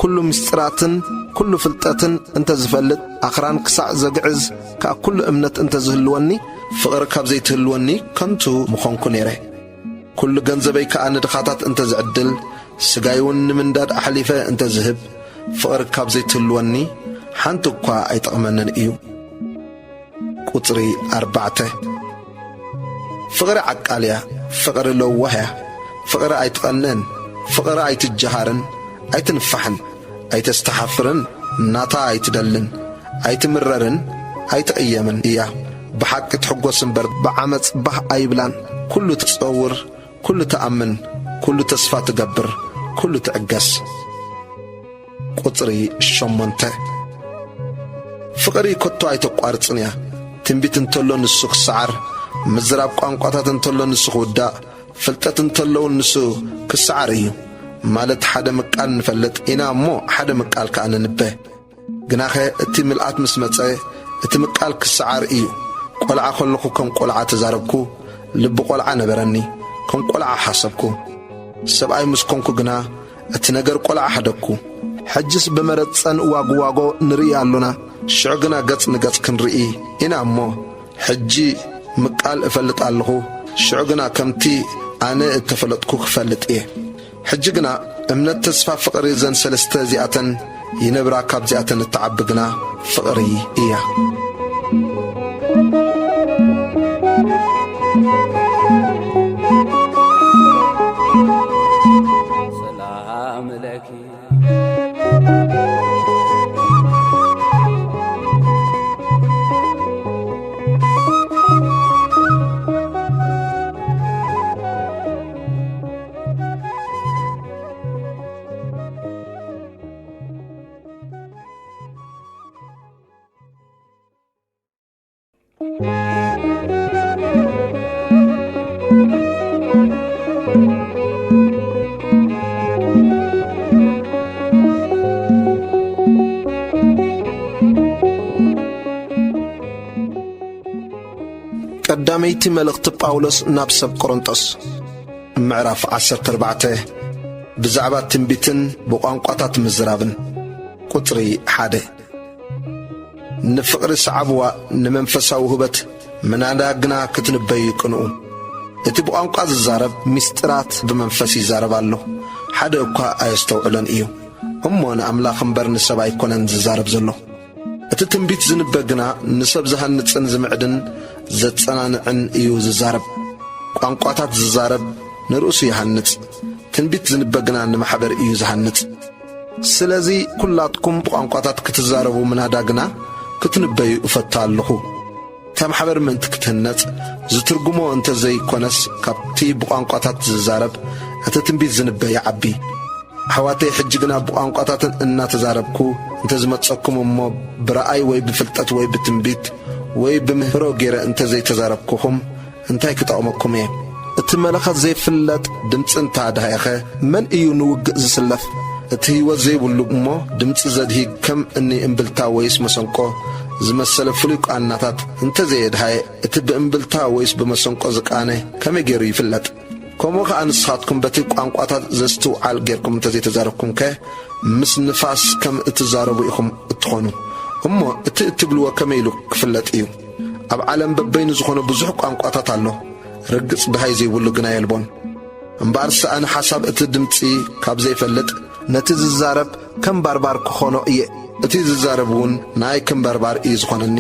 ኩሉ ምስጢራትን ኩሉ ፍልጠትን እንተ ዝፈልጥ፣ ኣኽራን ክሳዕ ዘግዕዝ ከኣ ኩሉ እምነት እንተ ዝህልወኒ፣ ፍቕሪ ካብ ዘይትህልወኒ ከንቱ ምኾንኩ ነይረ። ኩሉ ገንዘበይ ከኣ ንድኻታት እንተ ዝዕድል፣ ስጋይ እውን ንምንዳድ ኣሕሊፈ እንተ ዝህብ፣ ፍቕሪ ካብ ዘይትህልወኒ፣ ሓንቲ እኳ ኣይጠቕመንን እዩ። ቁጽሪ ኣርባዕተ። ፍቕሪ ዓቃል እያ፣ ፍቕሪ ለዋህ እያ። ፍቕሪ ኣይትቐንእን፣ ፍቕሪ ኣይትጀሃርን፣ ኣይትንፋሕን፣ ኣይተስተሓፍርን፣ ናታ ኣይትደልን፣ ኣይትምረርን፣ ኣይትቕየምን እያ። ብሓቂ ትሕጎስ እምበር ብዓመጽ ባህ ኣይብላን። ኩሉ ትጸውር፣ ኩሉ ትኣምን፣ ኩሉ ተስፋ ትገብር፣ ኩሉ ትዕገስ። ቁጽሪ ሸሞንተ። ፍቕሪ ከቶ ኣይተቋርጽን እያ። ትንቢት እንተሎ ንሱ ክሰዓር፣ ምዝራብ ቋንቋታት እንተሎ ንሱ ክውዳእ፣ ፍልጠት እንተሎ እውን ንሱ ክሰዓር እዩ። ማለት ሓደ ምቃል ንፈልጥ ኢና እሞ ሓደ ምቃል ከኣ ንንበ። ግናኸ እቲ ምልኣት ምስ መጸ፣ እቲ ምቃል ክሰዓር እዩ። ቆልዓ ከለኹ ከም ቆልዓ ተዛረብኩ፣ ልቢ ቆልዓ ነበረኒ፣ ከም ቆልዓ ሓሰብኩ። ሰብኣይ ምስ ኮንኩ ግና እቲ ነገር ቆልዓ ሓደግኩ። ሕጅስ ብመረጸን ዋጉ ዋጎ ንርኢ ኣሎና፣ ሽዑ ግና ገጽ ንገጽ ክንርኢ ኢና እሞ፣ ሕጂ ምቃል እፈልጥ ኣለኹ፣ ሽዑ ግና ከምቲ ኣነ እተፈለጥኩ ክፈልጥ እየ። ሕጂ ግና እምነት፣ ተስፋ፣ ፍቕሪ፣ እዘን ሰለስተ እዚኣተን ይነብራ፣ ካብዚኣተን እትዓቢ ግና ፍቕሪ እያ። ሰላም ለኪ። ቀዳመይቲ መልእኽቲ ጳውሎስ ናብ ሰብ ቆሮንጦስ፣ ምዕራፍ ዓሰርተ ኣርባዕተ፣ ብዛዕባ ትንቢትን ብቋንቋታት ምዝራብን። ቁጽሪ ሓደ። ንፍቕሪ ሰዓብዋ፣ ንመንፈሳዊ ውህበት ምናዳ ግና ክትንበዩ ቅንኡ። እቲ ብቋንቋ ዝዛረብ ምስጢራት ብመንፈስ ይዛረብ ኣሎ፣ ሓደ እኳ ኣየስተውዕሎን እዩ። እሞ ንኣምላኽ እምበር ንሰብ ኣይኮነን ዝዛረብ ዘሎ። እቲ ትንቢት ዝንበ ግና ንሰብ ዝሃንጽን ዝምዕድን ዘጸናንዕን እዩ ዝዛረብ። ቋንቋታት ዝዛረብ ንርእሱ ይሃንጽ፣ ትንቢት ዝንበ ግና ንማሕበር እዩ ዝሃንጽ። ስለዚ ኩላትኩም ብቋንቋታት ክትዛረቡ ምናዳ ግና ክትንበዩ እፈቱ ኣለኹ። እታ ማሕበር ምእንቲ ክትህነጽ ዝትርጉሞ እንተ ዘይኮነስ፣ ካብቲ ብቋንቋታት ዝዛረብ እቲ ትንቢት ዝንበ ይዓቢ። ኣሕዋተይ፣ ሕጂ ግና ብቋንቋታትን እናተዛረብኩ እንተ ዝመጸኩም እሞ፣ ብረኣይ ወይ ብፍልጠት ወይ ብትንቢት ወይ ብምህሮ ገይረ እንተ ዘይተዛረብኩኹም፣ እንታይ ክጠቕመኩም እየ? እቲ መለኸት ዘይፍለጥ ድምጺ እንተ ኣድሃየኸ፣ መን እዩ ንውግእ ዝስለፍ? እቲ ህይወት ዘይብሉ እሞ ድምጺ ዘድሂ ከም እኒ እምብልታ ወይስ መሰንቆ ዝመሰለ ፍሉይ ቃናታት እንተ ዘየድሃየ፣ እቲ ብእምብልታ ወይስ ብመሰንቆ ዝቃነ ከመይ ገይሩ ይፍለጥ? ከምኡ ኸኣ ንስኻትኩም በቲ ቋንቋታት ዘስትውዓል ጌርኩም እንተ ዘይተዛረብኩምከ፣ ምስ ንፋስ ከም እትዛረቡ ኢኹም እትኾኑ። እሞ እቲ እትብልዎ ከመይ ኢሉ ክፍለጥ እዩ? ኣብ ዓለም በበይኑ ዝኾነ ብዙሕ ቋንቋታት ኣሎ፣ ርግጽ ደሃይ ዘይብሉ ግና የልቦን። እምበኣርስ ኣነ ሓሳብ እቲ ድምጺ ካብ ዘይፈልጥ፣ ነቲ ዝዛረብ ከም ባርባር ክኾኖ እየ፣ እቲ ዝዛረብ እውን ናይ ከም ባርባር እዩ ዝኾነኒ።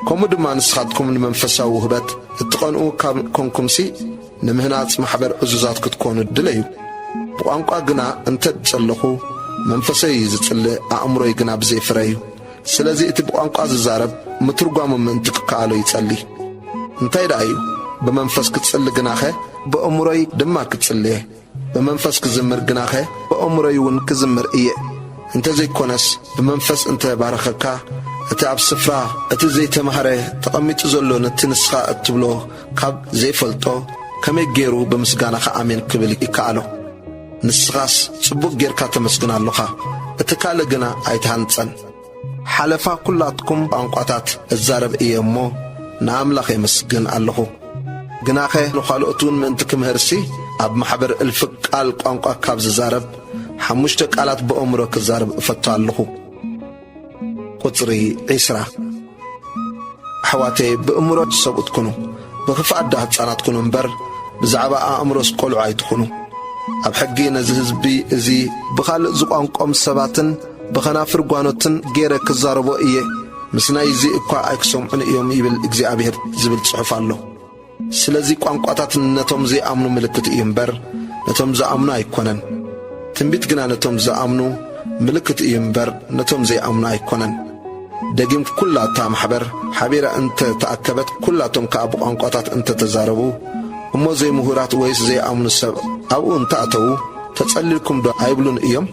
ከምኡ ድማ ንስኻትኩም ንመንፈሳዊ ውህበት እትቐንኡ ካብ ኮንኩምሲ፣ ንምህናጽ ማሕበር ዕዙዛት ክትኮኑ ድለዩ። ብቋንቋ ግና እንተ እጸለኹ፣ መንፈሰይ እዩ ዝጽልእ፣ ኣእምሮይ ግና ብዘይ ፍረ እዩ። ስለዚ እቲ ብቋንቋ ዝዛረብ ምትርጓሙ ምእንቲ ክከኣሎ ይጸሊ። እንታይ ደኣ እዩ? ብመንፈስ ክጽሊ ግናኸ፣ ብእምሮይ ድማ ክጽሊ እየ። ብመንፈስ ክዝምር ግናኸ፣ ብእምሮይ እውን ክዝምር እየ። እንተ ዘይኮነስ፣ ብመንፈስ እንተ ባረኸካ፣ እቲ ኣብ ስፍራ እቲ ዘይተማህረ ተቐሚጡ ዘሎ፣ ነቲ ንስኻ እትብሎ ካብ ዘይፈልጦ፣ ከመይ ገይሩ ብምስጋናኻ ኣሜን ክብል ይከኣሎ? ንስኻስ ጽቡቕ ጌርካ ተመስግን ኣሎኻ፣ እቲ ካልእ ግና ኣይትሃንጸን። ሓለፋ ኩላትኩም ቋንቋታት እዛረብ እየ እሞ፣ ንኣምላኽ የመስግን ኣለኹ። ግናኸ ንኻልኦት እውን ምእንቲ ክምህርሲ፣ ኣብ ማሕበር እልፊ ቃል ቋንቋ ካብ ዝዛረብ፣ ሓሙሽተ ቃላት ብእምሮ ክዛረብ እፈቱ ኣለኹ። ቁጽሪ ዒስራ። ኣሕዋተይ፣ ብእምሮ ሰብኡት ኩኑ፣ ብኽፍኣት ደኣ ህጻናት ኩኑ እምበር፣ ብዛዕባ ኣእምሮስ ቈልዑ ኣይትኹኑ። ኣብ ሕጊ ነዚ ህዝቢ እዚ ብኻልእ ዝቋንቆም ሰባትን ብኸናፍር ጓኖትን ገይረ ክዛረቦ እየ፣ ምስ ናይዚ እኳ ኣይክሰምዑን እዮም ይብል እግዚኣብሄር ዝብል ጽሑፍ ኣሎ። ስለዚ ቋንቋታት ነቶም ዘይኣምኑ ምልክት እዩ እምበር፣ ነቶም ዝኣምኑ ኣይኮነን። ትንቢት ግና ነቶም ዝኣምኑ ምልክት እዩ እምበር፣ ነቶም ዘይኣምኑ ኣይኮነን። ደጊም ኩላ እታ ማሕበር ሓቢራ እንተ ተኣከበት፣ ኩላቶም ከኣ ብቋንቋታት እንተ ተዛረቡ፣ እሞ ዘይምሁራት ወይስ ዘይኣምኑ ሰብ ኣብኡ እንተ ኣተዉ፣ "ተጸሊልኩም ዶ?" ኣይብሉን እዮም?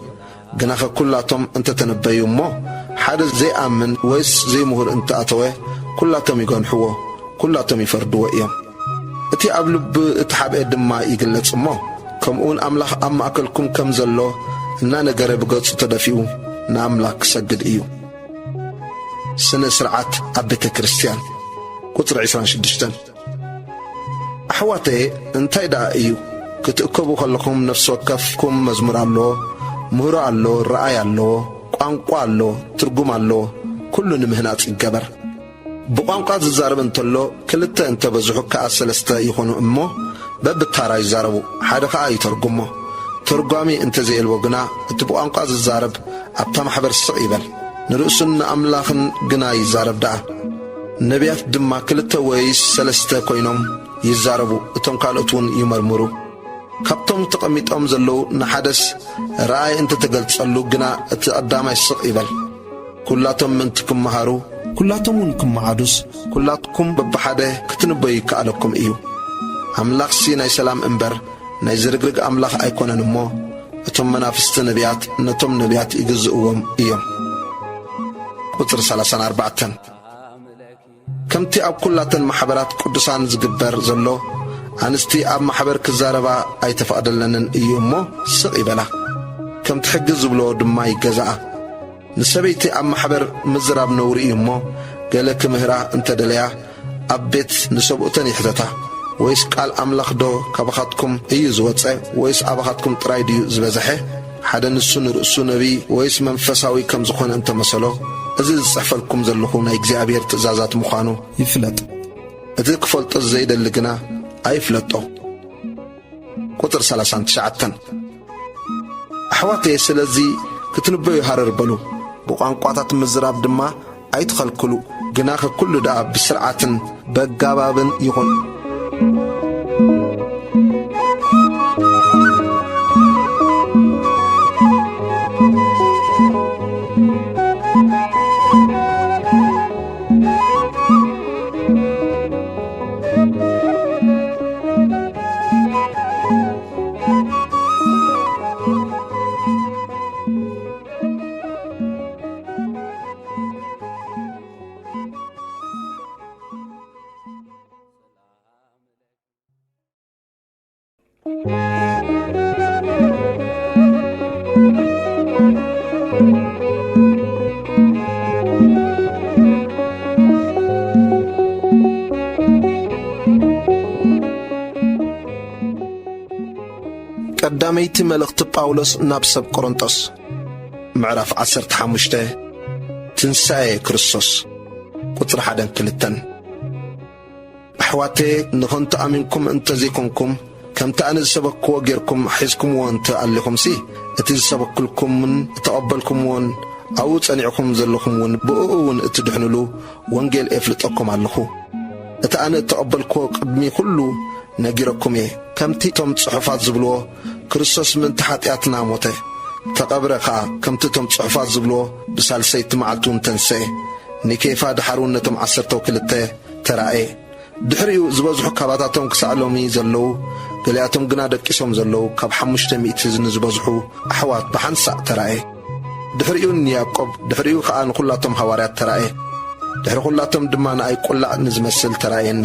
ግናኸ ኩላቶም እንተ ተነበዩ እሞ፣ ሓደ ዘይኣምን ወይስ ዘይምሁር እንተ ኣተወ፣ ኩላቶም ይገንሕዎ፣ ኩላቶም ይፈርድዎ እዮም። እቲ ኣብ ልቢ እተሓብኤ ድማ ይግለጽ እሞ፣ ከምኡውን ኣምላኽ ኣብ ማእከልኩም ከም ዘሎ እናነገረ ብገጹ ተደፊኡ ንኣምላኽ ክሰግድ እዩ። ስነ ስርዓት ኣብ ቤተ ክርስቲያን። ቁጽሪ ዕስራን ሽዱሽተን። ኣሕዋተየ፣ እንታይ ደኣ እዩ? ክትእከቡ ከለኹም ነፍሲ ወከፍኩም መዝሙር ኣለዎ፣ ምህሮ ኣለዎ፣ ረኣይ ኣለዎ፣ ቋንቋ ኣለዎ፣ ትርጉም ኣለዎ። ኩሉ ንምህናጽ ይገበር። ብቋንቋ ዝዛረብ እንተሎ ክልተ እንተበዝሑ ከኣ ሰለስተ ይኹኑ እሞ በብታራ ይዛረቡ፣ ሓደ ኸኣ ይተርጉሞ። ተርጓሚ እንተዘየልዎ ግና እቲ ብቋንቋ ዝዛረብ ኣብታ ማሕበር ስቕ ይበል፣ ንርእሱን ንኣምላኽን ግና ይዛረብ ደኣ። ነቢያት ድማ ክልተ ወይስ ሰለስተ ኮይኖም ይዛረቡ፣ እቶም ካልኦት እውን ይመርምሩ። ካብቶም ተቐሚጦም ዘለዉ ንሓደስ ረኣይ እንተተገልጸሉ ግና እቲ ቀዳማይ ስቕ ይበል። ኩላቶም ምእንቲ ክመሃሩ፣ ኩላቶም እውን ክመዓዱስ፣ ኩላትኩም በብሓደ ክትንበዩ ይከኣለኩም እዩ። ኣምላኽሲ ናይ ሰላም እምበር ናይ ዝርግርግ ኣምላኽ ኣይኮነን እሞ፣ እቶም መናፍስቲ ነቢያት ነቶም ነቢያት ይግዝእዎም እዮም። ቁጽሪ ሰላሳን ኣርባዕተን። ከምቲ ኣብ ኩላተን ማሕበራት ቅዱሳን ዝግበር ዘሎ፣ ኣንስቲ ኣብ ማሕበር ክዛረባ ኣይተፈቕደለንን እዩ እሞ ስቕ ይበላ። ከምቲ ሕጊ ዝብሎ ድማ ይገዛኣ። ንሰበይቲ ኣብ ማሕበር ምዝራብ ነውሪ እዩ እሞ፣ ገለ ክምህራ እንተ ደለያ፣ ኣብ ቤት ንሰብኡተን ይሕተታ። ወይስ ቃል ኣምላኽ ዶ ካባኻትኩም እዩ ዝወጸ፣ ወይስ ኣባኻትኩም ጥራይ ድዩ ዝበዝሐ? ሓደ ንሱ ንርእሱ ነቢይ ወይስ መንፈሳዊ ከም ዝኾነ እንተመሰሎ፣ እዚ ዝጽሕፈልኩም ዘለኹ ናይ እግዚኣብሔር ትእዛዛት ምዃኑ ይፍለጥ። እቲ ክፈልጦ ዘይደሊ ግና ኣይፍለጦ። ቁጽሪ ሰላሳን ትሽዓተን። ኣሕዋተየ፣ ስለዚ ክትንበዩ ሃረር በሉ፣ ብቋንቋታት ምዝራብ ድማ ኣይትኸልክሉ፣ ግናኸ ኩሉ ደኣ ብስርዓትን በጋባብን ይኹን። ቀዳመይቲ መልእኽቲ ጳውሎስ ናብ ሰብ ቆሮንጦስ፣ ምዕራፍ ዓሰርተ ሓሙሽተ። ትንሳኤ ክርስቶስ፣ ቁጽሪ ሓደን ክልተን። ኣሕዋተየ፣ ንኸንቱ ኣሚንኩም እንተ ዘይኮንኩም፣ ከምቲ ኣነ ዝሰበክዎ ጌርኩም ሒዝኩምዎ እንተ ኣሊኹምሲ፣ እቲ ዝሰበክልኩምን እተቐበልኩምዎን ኣብኡ ጸኒዕኩም ዘለኹም እውን ብእኡ እውን እትድሕኑሉ ወንጌል ኤፍልጠኩም ኣለኹ። እቲ ኣነ እተቐበልክዎ ቅድሚ ኹሉ ነጊረኩም እየ። ከምቲ እቶም ጽሑፋት ዝብልዎ፣ ክርስቶስ ምእንቲ ሓጢኣትና ሞተ፣ ተቐብረ ኸኣ፣ ከምቲ እቶም ጽሑፋት ዝብልዎ፣ ብሳልሰይቲ መዓልቲ እውን ተንስኤ። ንኬፋ፣ ደሓር እውን ነቶም ዓሰርተው ክልተ ተራእየ። ድሕሪኡ ዝበዝሑ ካባታቶም ክሳዕ ሎሚ ዘለዉ፣ ገሊኣቶም ግና ደቂሶም ዘለዉ፣ ካብ ሓሙሽተ ሚእቲ ንዝበዝሑ ኣሕዋት ብሓንሳእ ተራእየ። ድሕሪኡ ንያዕቆብ፣ ድሕሪኡ ኸኣ ንኹላቶም ሃዋርያት ተራእየ። ድሕሪ ኹላቶም ድማ ንኣይ ቁላዕ ንዝመስል ተራእየኒ።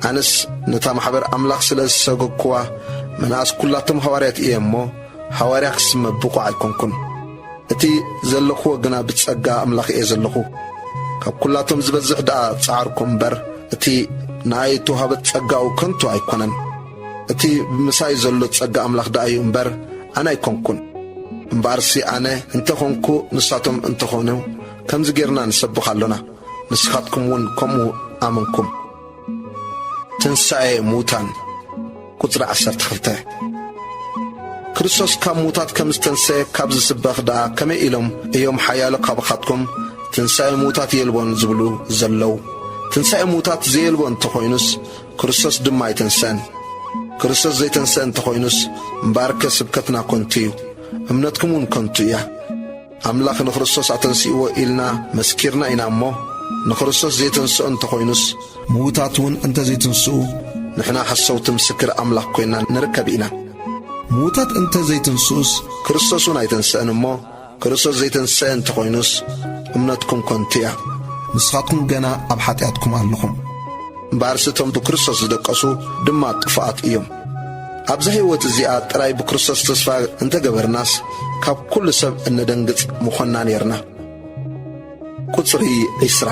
ኣነስ ነታ ማሕበር ኣምላኽ ስለ ዝሰገግኩዋ፣ ምንኣስ ኩላቶም ሃዋርያት እየ እሞ፣ ሃዋርያ ክስመ ብቑዕ ኣይኮንኩን። እቲ ዘለኽዎ ግና ብጸጋ ኣምላኽ እየ ዘለኹ። ካብ ኩላቶም ዝበዝሕ ደኣ ጸዓርኩ እምበር፣ እቲ ንኣይ እተዋህበት ጸጋኡ ከንቱ ኣይኮነን። እቲ ብምሳይ ዘሎ ጸጋ ኣምላኽ ደኣ እዩ እምበር፣ ኣነ ኣይኮንኩን። እምበኣርሲ ኣነ እንተ ኾንኩ፣ ንሳቶም እንተ ኾኑ፣ ከምዚ ጌርና ንሰብኽ ኣሎና። ንስኻትኩም እውን ከምኡ ኣመንኩም። ትንሳኤ ሙታን፣ ቁጽሪ ዓሰርተ ክልተ። ክርስቶስ ካብ ሙታት ከም ዝተንሰየ ካብ ዝስበኽ ደኣ፣ ከመይ ኢሎም እዮም ሓያሎ ካብኻትኩም ትንሳኤ ሙታት የልቦን ዝብሉ ዘለዉ? ትንሳኤ ሙታት ዘየልቦ እንተኾይኑስ፣ ክርስቶስ ድማ ኣይተንሰአን። ክርስቶስ ዘይተንሰአ እንተኾይኑስ፣ እምበኣርከ ስብከትና ከንቱ እዩ፣ እምነትኩም እውን ከንቱ እያ። ኣምላኽ ንክርስቶስ ኣተንሲእዎ ኢልና መስኪርና ኢና እሞ፣ ንክርስቶስ ዘይተንስኦ እንተኾይኑስ፣ ምዉታት እውን እንተዘይትንስኡ፣ ንሕና ሓሰውቲ ምስክር ኣምላኽ ኮይንና ንርከብ ኢና። ምዉታት እንተዘይትንስኡስ፣ ክርስቶስ እውን ኣይተንስአን እሞ፣ ክርስቶስ ዘይተንስአ እንተኾይኑስ፣ እምነትኩም ከንቱ እያ። ንስኻትኩም ገና ኣብ ሓጢኣትኩም ኣለኹም። እምበኣርሲ እቶም ብክርስቶስ ዝደቀሱ ድማ ጥፉኣት እዮም። ኣብዛ ህይወት እዚኣ ጥራይ ብክርስቶስ ተስፋ እንተገበርናስ፣ ካብ ኩሉ ሰብ እነደንግጽ ምኾንና ኔርና። ቁጽሪ ዒስራ።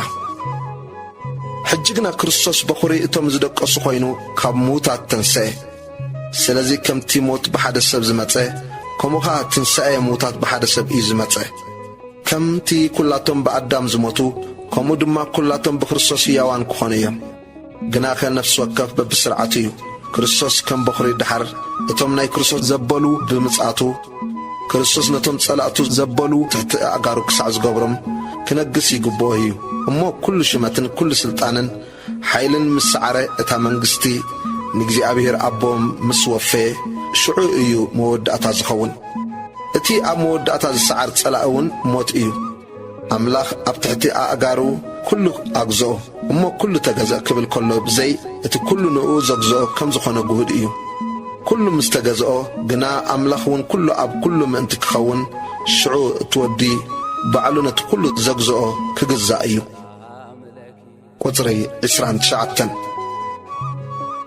ሕጂ ግና ክርስቶስ በኹሪ እቶም ዝደቀሱ ኮይኑ ካብ ምዉታት ተንስአ። ስለዚ ከምቲ ሞት ብሓደ ሰብ ዝመጸ፣ ከምኡ ኸኣ ትንሳኤ ምዉታት ብሓደ ሰብ እዩ ዝመጸ። ከምቲ ኩላቶም ብኣዳም ዝሞቱ፣ ከምኡ ድማ ኩላቶም ብክርስቶስ ህያዋን ክኾኑ እዮም። ግናኸ ነፍሲ ወከፍ በብስርዓቱ እዩ። ክርስቶስ ከም በኹሪ ደሓር እቶም ናይ ክርስቶስ ዘበሉ ብምጽኣቱ፣ ክርስቶስ ነቶም ጸላእቱ ዘበሉ ትሕቲ ኣእጋሩ ክሳዕ ዝገብሮም ክነግስ ይግብኦ እዩ። እሞ ኩሉ ሽመትን ኩሉ ስልጣንን ሓይልን ምስ ሰዓረ፣ እታ መንግስቲ ንእግዚኣብሔር ኣቦ ምስ ወፈየ፣ ሽዑ እዩ መወዳእታ ዝኸውን። እቲ ኣብ መወዳእታ ዝሰዓር ጸላኢ እውን ሞት እዩ። ኣምላኽ ኣብ ትሕቲ ኣእጋሩ ኩሉ ኣግዝኦ፣ እሞ ኩሉ ተገዝአ ክብል ከሎ ብዘይ እቲ ኩሉ ንኡ ዘግዝኦ ከም ዝኾነ ግሁድ እዩ። ኩሉ ምስ ተገዝኦ ግና ኣምላኽ እውን ኩሉ ኣብ ኩሉ ምእንቲ ክኸውን፣ ሽዑ እቲ ወዲ ባዕሉ ነቲ ኩሉ ዘግዝኦ ክግዛእ እዩ። ቁጽሪ ዕስራን ትሽዓተን።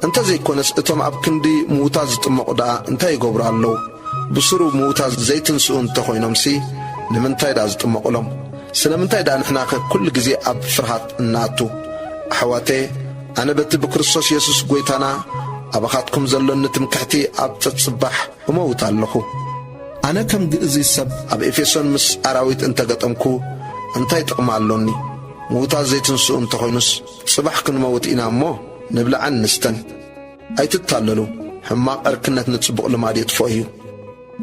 እንተ ዘይኮነስ እቶም ኣብ ክንዲ ምዉታት ዝጥመቑ ደኣ እንታይ ይገብሩ ኣለዉ? ብስሩ ምዉታት ዘይትንስኡ እንተ ኾይኖምሲ፣ ንምንታይ ደኣ ዝጥመቑሎም? ስለምንታይ ደኣ ንሕናኸ ኩሉ ግዜ ኣብ ፍርሃት እንኣቱ? ኣሕዋተየ፣ ኣነ በቲ ብክርስቶስ የሱስ ጐይታና ኣባኻትኩም ዘሎኒ ትምክሕቲ ኣብ ጸጽባሕ እመውት ኣለኹ። ኣነ ከም ግእዙይ ሰብ ኣብ ኤፌሶን ምስ ኣራዊት እንተ ገጠምኩ እንታይ ጥቕሚ ኣሎኒ? ምዉታት ዘይትንስኡ እንተ ኾይኑስ፣ ጽባሕ ክንመውት ኢና እሞ፣ ንብላዕን ንስተን። ኣይትታለሉ፣ ሕማቕ ዕርክነት ንጽቡቕ ልማድ የጥፍኦ እዩ።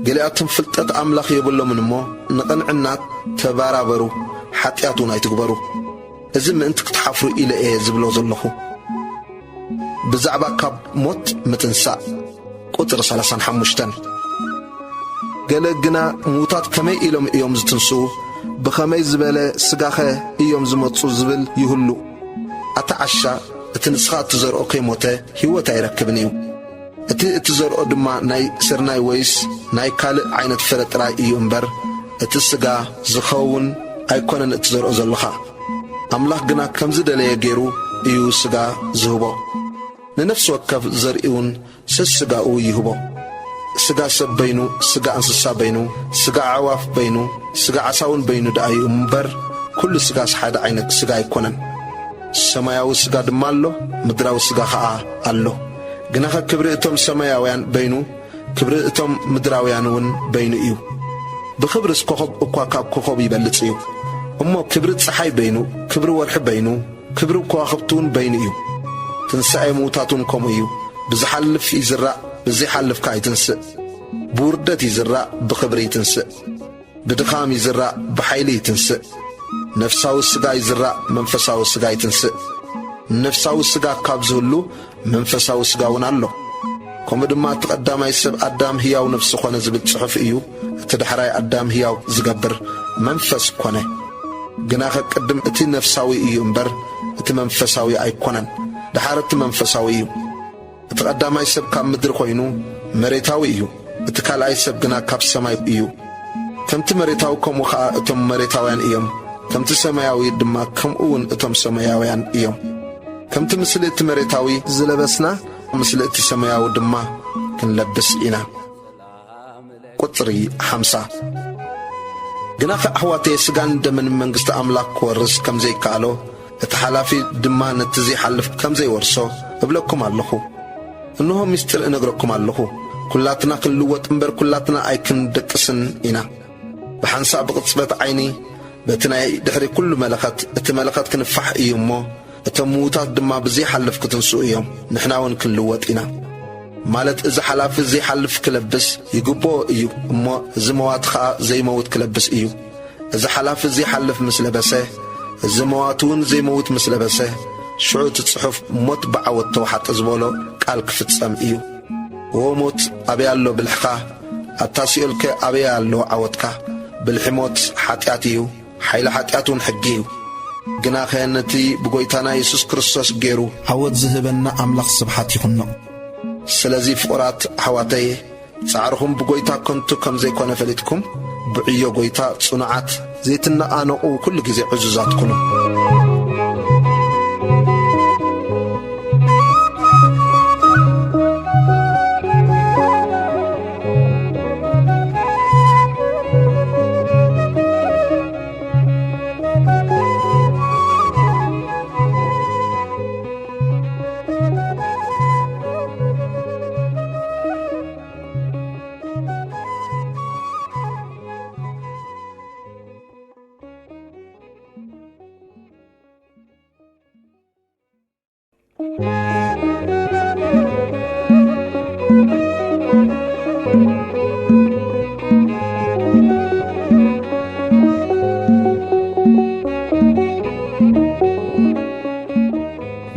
ገሊኣቶም ፍልጠት ኣምላኽ የብሎምን እሞ፣ ንቕንዕና ተባራበሩ፣ ሓጢኣት እውን ኣይትግበሩ። እዚ ምእንቲ ክትሓፍሩ ኢለ እየ ዝብሎ ዘለኹ። ብዛዕባ ካብ ሞት ምትንሳእ። ቁጽሪ ሰላሳን ሓሙሽተን። ገለ ግና ምዉታት ከመይ ኢሎም እዮም ዝትንስኡ? ብኸመይ ዝበለ ስጋኸ እዮም ዝመጹ ዝብል ይህሉ። ኣታ ዓሻ፣ እቲ ንስኻ እትዘርኦ ከይሞተ ህይወት ኣይረክብን እዩ። እቲ እትዘርኦ ድማ ናይ ስርናይ ወይስ ናይ ካልእ ዓይነት ፍረ ጥራይ እዩ እምበር፣ እቲ ስጋ ዝኸውን ኣይኮነን እትዘርኦ ዘለኻ። ኣምላኽ ግና ከም ዝደለየ ገይሩ እዩ ስጋ ዝህቦ። ንነፍሲ ወከፍ ዘርኢ እውን ሰስጋኡ ይህቦ። ስጋ ሰብ በይኑ፣ ስጋ እንስሳ በይኑ፣ ስጋ ኣዕዋፍ በይኑ፣ ስጋ ዓሳውን በይኑ ደኣ እዩ እምበር፣ ኩሉ ስጋስ ሓደ ዓይነት ስጋ ኣይኮነን። ሰማያዊ ስጋ ድማ ኣሎ፣ ምድራዊ ስጋ ኸኣ ኣሎ። ግናኸ ክብሪ እቶም ሰማያውያን በይኑ፣ ክብሪ እቶም ምድራውያን እውን በይኑ እዩ። ብኽብርስ ኮኸብ እኳ ካብ ኮኸብ ይበልጽ እዩ። እሞ ክብሪ ጸሓይ በይኑ፣ ክብሪ ወርሒ በይኑ፣ ክብሪ ከዋኽብቲ እውን በይኑ እዩ። ትንሳኤ ምዉታት እውን ከምኡ እዩ። ብዝሓልፍ ይዝራእ፣ ብዘይሓልፍ ከኣ ይትንስእ። ብውርደት ይዝራእ፣ ብኽብሪ ይትንስእ። ብድኻም ይዝራእ፣ ብሓይሊ ይትንስእ። ነፍሳዊ ስጋ ይዝራእ፣ መንፈሳዊ ስጋ ይትንስእ። ነፍሳዊ ስጋ ካብ ዝህሉ፣ መንፈሳዊ ስጋ እውን ኣሎ። ከምኡ ድማ እቲ ቀዳማይ ሰብ ኣዳም ህያው ነፍሲ ኾነ ዝብል ጽሑፍ እዩ። እቲ ዳሕራይ ኣዳም ህያው ዝገብር መንፈስ ኮነ። ግናኸ ቅድም እቲ ነፍሳዊ እዩ እምበር፣ እቲ መንፈሳዊ ኣይኮነን። ደሓር እቲ መንፈሳዊ እዩ። እቲ ቀዳማይ ሰብ ካብ ምድሪ ኮይኑ መሬታዊ እዩ። እቲ ካልኣይ ሰብ ግና ካብ ሰማይ እዩ። ከምቲ መሬታዊ ከምኡ ኸኣ እቶም መሬታውያን እዮም። ከምቲ ሰማያዊ ድማ ከምኡ እውን እቶም ሰማያውያን እዮም። ከምቲ ምስሊ እቲ መሬታዊ ዝለበስና፣ ምስሊ እቲ ሰማያዊ ድማ ክንለብስ ኢና። ቁጽሪ ሓምሳ። ግናኸ ኣሕዋተየ፣ ስጋን ደምን መንግስቲ ኣምላኽ ክወርስ ከም ዘይከኣሎ፣ እቲ ሓላፊ ድማ ነቲ ዘይሓልፍ ከም ዘይወርሶ እብለኩም ኣለኹ። እንሆ ምስጢር እነግረኩም ኣለኹ፣ ኩላትና ክንልወጥ እምበር ኩላትና ኣይክንደቅስን ኢና። ብሓንሳእ ብቕጽበት ዓይኒ፣ በቲ ናይ ድሕሪ ኩሉ መለኸት፣ እቲ መለኸት ክንፋሕ እዩ እሞ፣ እቶም ምዉታት ድማ ብዘይሓልፍ ክትንስኡ እዮም፣ ንሕና እውን ክንልወጥ ኢና። ማለት እዚ ሓላፊ ዘይሓልፍ ክለብስ ይግብኦ እዩ እሞ፣ እዚ መዋቲ ኸኣ ዘይመውት ክለብስ እዩ። እዚ ሓላፊ ዘይሓልፍ ምስ ለበሰ፣ እዚ መዋቲ እውን ዘይመውት ምስ ለበሰ፣ ሽዑ እቲ ጽሑፍ ሞት ብዓወት ተዋሕጠ ዝበሎ ቃል ክፍጸም እዩ። ዎ ሞት፣ ኣበይ ኣሎ ብልሕኻ? ኣታ ሲኦልከ ኣበይ ኣሎ ዓወትካ? ብልሒ ሞት ሓጢኣት እዩ፣ ሓይሊ ሓጢኣት እውን ሕጊ እዩ። ግናኸ ነቲ ብጎይታና የሱስ ክርስቶስ ገይሩ ዓወት ዝህበና ኣምላኽ ስብሓት ይኹኖ። ስለዚ ፍቑራት ኣሕዋተየ፣ ጻዕርኹም ብጎይታ ከንቱ ከም ዘይኮነ ፈሊጥኩም፣ ብዕዮ ጎይታ ጽኑዓት፣ ዘይትነቓነቑ፣ ኩሉ ግዜ ዕዙዛት ኩኑ።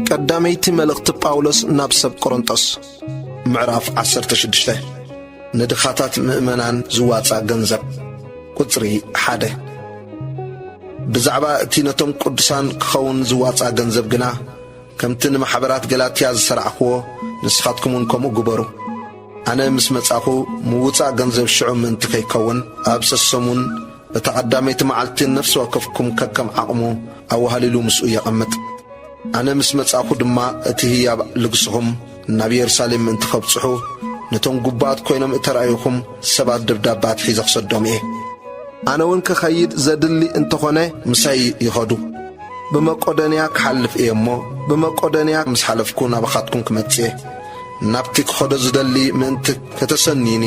ቀዳመይቲ መልእኽቲ ጳውሎስ ናብ ሰብ ቆሮንጦስ፣ ምዕራፍ ዓሰርተ ሽዱሽተ። ንድኻታት ምእመናን ዝዋጻ ገንዘብ። ቁጽሪ ሓደ። ብዛዕባ እቲ ነቶም ቅዱሳን ክኸውን ዝዋጻ ገንዘብ ግና፣ ከምቲ ንማሕበራት ገላትያ ዝሰርዕክዎ፣ ንስኻትኩም እውን ከምኡ ግበሩ። ኣነ ምስ መጻኹ፣ ምውጻእ ገንዘብ ሽዑ ምእንቲ ከይከውን፣ ኣብ ሰሰሙን እታ ቀዳመይቲ መዓልቲ ነፍሲ ወከፍኩም ከከም ዓቕሙ ኣዋህሊሉ ምስኡ የቐምጥ። ኣነ ምስ መጻእኩ ድማ እቲ ህያብ ልግስኹም ናብ የሩሳሌም ምእንቲ ከብጽሑ፣ ነቶም ግቡኣት ኮይኖም እተራእዩኹም ሰባት ደብዳባት ሒዘ ክሰዶም እየ። ኣነ እውን ክኸይድ ዘድሊ እንተኾነ ምሳይ ይኸዱ። ብመቄዶንያ ክሓልፍ እየ እሞ፣ ብመቄዶንያ ምስ ሓለፍኩ ናባኻትኩም ክመጽእ እየ። ናብቲ ክኸዶ ዝደሊ ምእንቲ ከተሰንዩኒ፣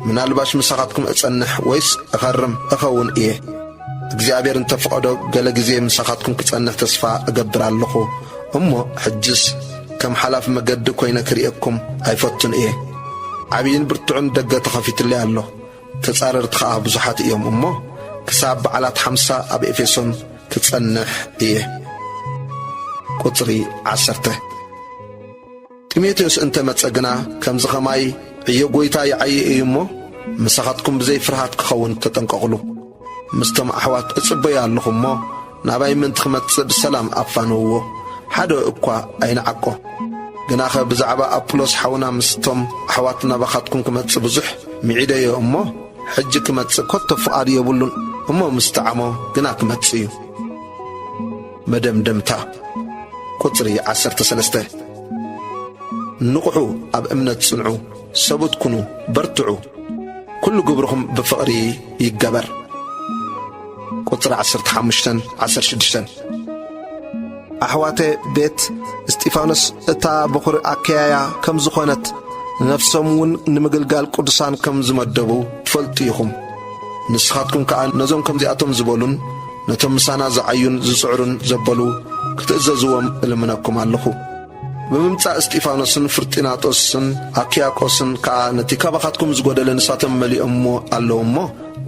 ምናልባሽ ምሳኻትኩም እጸንሕ ወይስ እኸርም እኸውን እየ። እግዚኣብሔር እንተ ፈቐዶ ገለ ግዜ ምሳኻትኩም ክጸንሕ ተስፋ እገብር ኣለኹ። እሞ ሕጅስ ከም ሓላፍ መገዲ ኮይነ ክርእየኩም ኣይፈቱን እየ። ዓብይን ብርቱዕን ደገ ተኸፊትለይ ኣሎ። ተጻረርቲ ኸኣ ብዙሓት እዮም እሞ፣ ክሳብ በዓላት ሓምሳ ኣብ ኤፌሶን ክጸንሕ እየ። ቁጽሪ ዓሰርተ። ጢሞቴዎስ እንተ መጸ ግና፣ ከምዚ ኸማይ ዕዮ ጐይታ ይዓዪ እዩ እሞ፣ ምሳኻትኩም ብዘይ ፍርሃት ክኸውን ተጠንቀቑሉ። ምስቶም ኣሕዋት እጽበዮ ኣለኹ እሞ፣ ናባይ ምእንቲ ክመጽእ ብሰላም ኣፋንውዎ፣ ሓደ እኳ ኣይንዓቆ። ግናኸ ብዛዕባ ኣጵሎስ ሓውና ምስቶም ኣሕዋት ናባኻትኩም ክመጽእ ብዙሕ ምዒደዮ እሞ፣ ሕጂ ክመጽእ ኮቶ ፍቓድ የብሉን እሞ፣ ምስ ጠዓሞ ግና ክመጽእ እዩ። መደምደምታ። ቁጽሪ ዓሰርተ ሰለስተ። ንቕሑ፣ ኣብ እምነት ጽንዑ፣ ሰብኡት ኩኑ፣ በርትዑ። ኩሉ ግብርኹም ብፍቕሪ ይገበር። ቁጽሪ ዓሰርተ ሓሙሽተን ዓሰርተ ሽዱሽተን። ኣሕዋተ ቤት እስጢፋኖስ እታ በኹሪ ኣከያያ ከም ዝኾነት፣ ነፍሶም እውን ንምግልጋል ቅዱሳን ከም ዝመደቡ ትፈልጡ ኢኹም። ንስኻትኩም ከኣ ነዞም ከምዚኣቶም ዝበሉን ነቶም ምሳና ዝዓዩን ዝጽዕሩን ዘበሉ ክትእዘዝዎም እልምነኩም ኣለኹ። ብምምጻእ እስጢፋኖስን ፍርጢናጦስን ኣኪያቆስን ከኣ ነቲ ካባኻትኩም ዝጎደለ ንሳቶም መሊኦምዎ ኣለዉ እሞ፣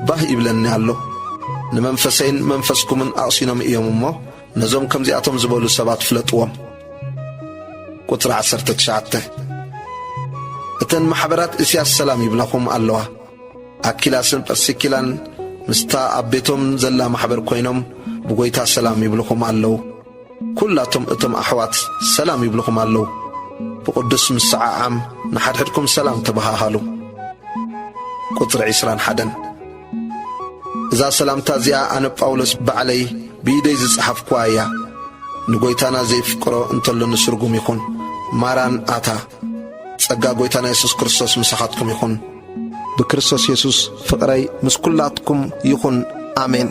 ባህ ይብለኒ ኣሎ። ንመንፈሰይን መንፈስኩምን ኣቕሲኖም እዮም እሞ፣ ነዞም ከምዚኣቶም ዝበሉ ሰባት ፍለጥዎም። ቁጽሪ ዓሰርተ ትሽዓተ። እተን ማሕበራት እስያስ ሰላም ይብላኹም ኣለዋ። ኣኪላስን ጵርስኪላን ምስታ ኣብ ቤቶም ዘላ ማሕበር ኮይኖም ብጐይታ ሰላም ይብልኹም ኣለዉ። ኵላቶም እቶም ኣሕዋት ሰላም ይብልኹም ኣለዉ። ብቕዱስ ምስዓዓም ንሓድሕድኩም ሰላም ተበሃሃሉ። ቁጽሪ ዕስራን ሓደን። እዛ ሰላምታ እዚኣ ኣነ ጳውሎስ ባዕለይ ብኢደይ ዝጸሓፍኩዋ እያ። ንጐይታና ዘይፍቅሮ እንተሎ ንስርጉም ይኹን። ማራን ኣታ። ጸጋ ጐይታና የሱስ ክርስቶስ ምሳኻትኩም ይኹን። ብክርስቶስ የሱስ ፍቕረይ ምስ ኵላትኩም ይኹን። ኣሜን።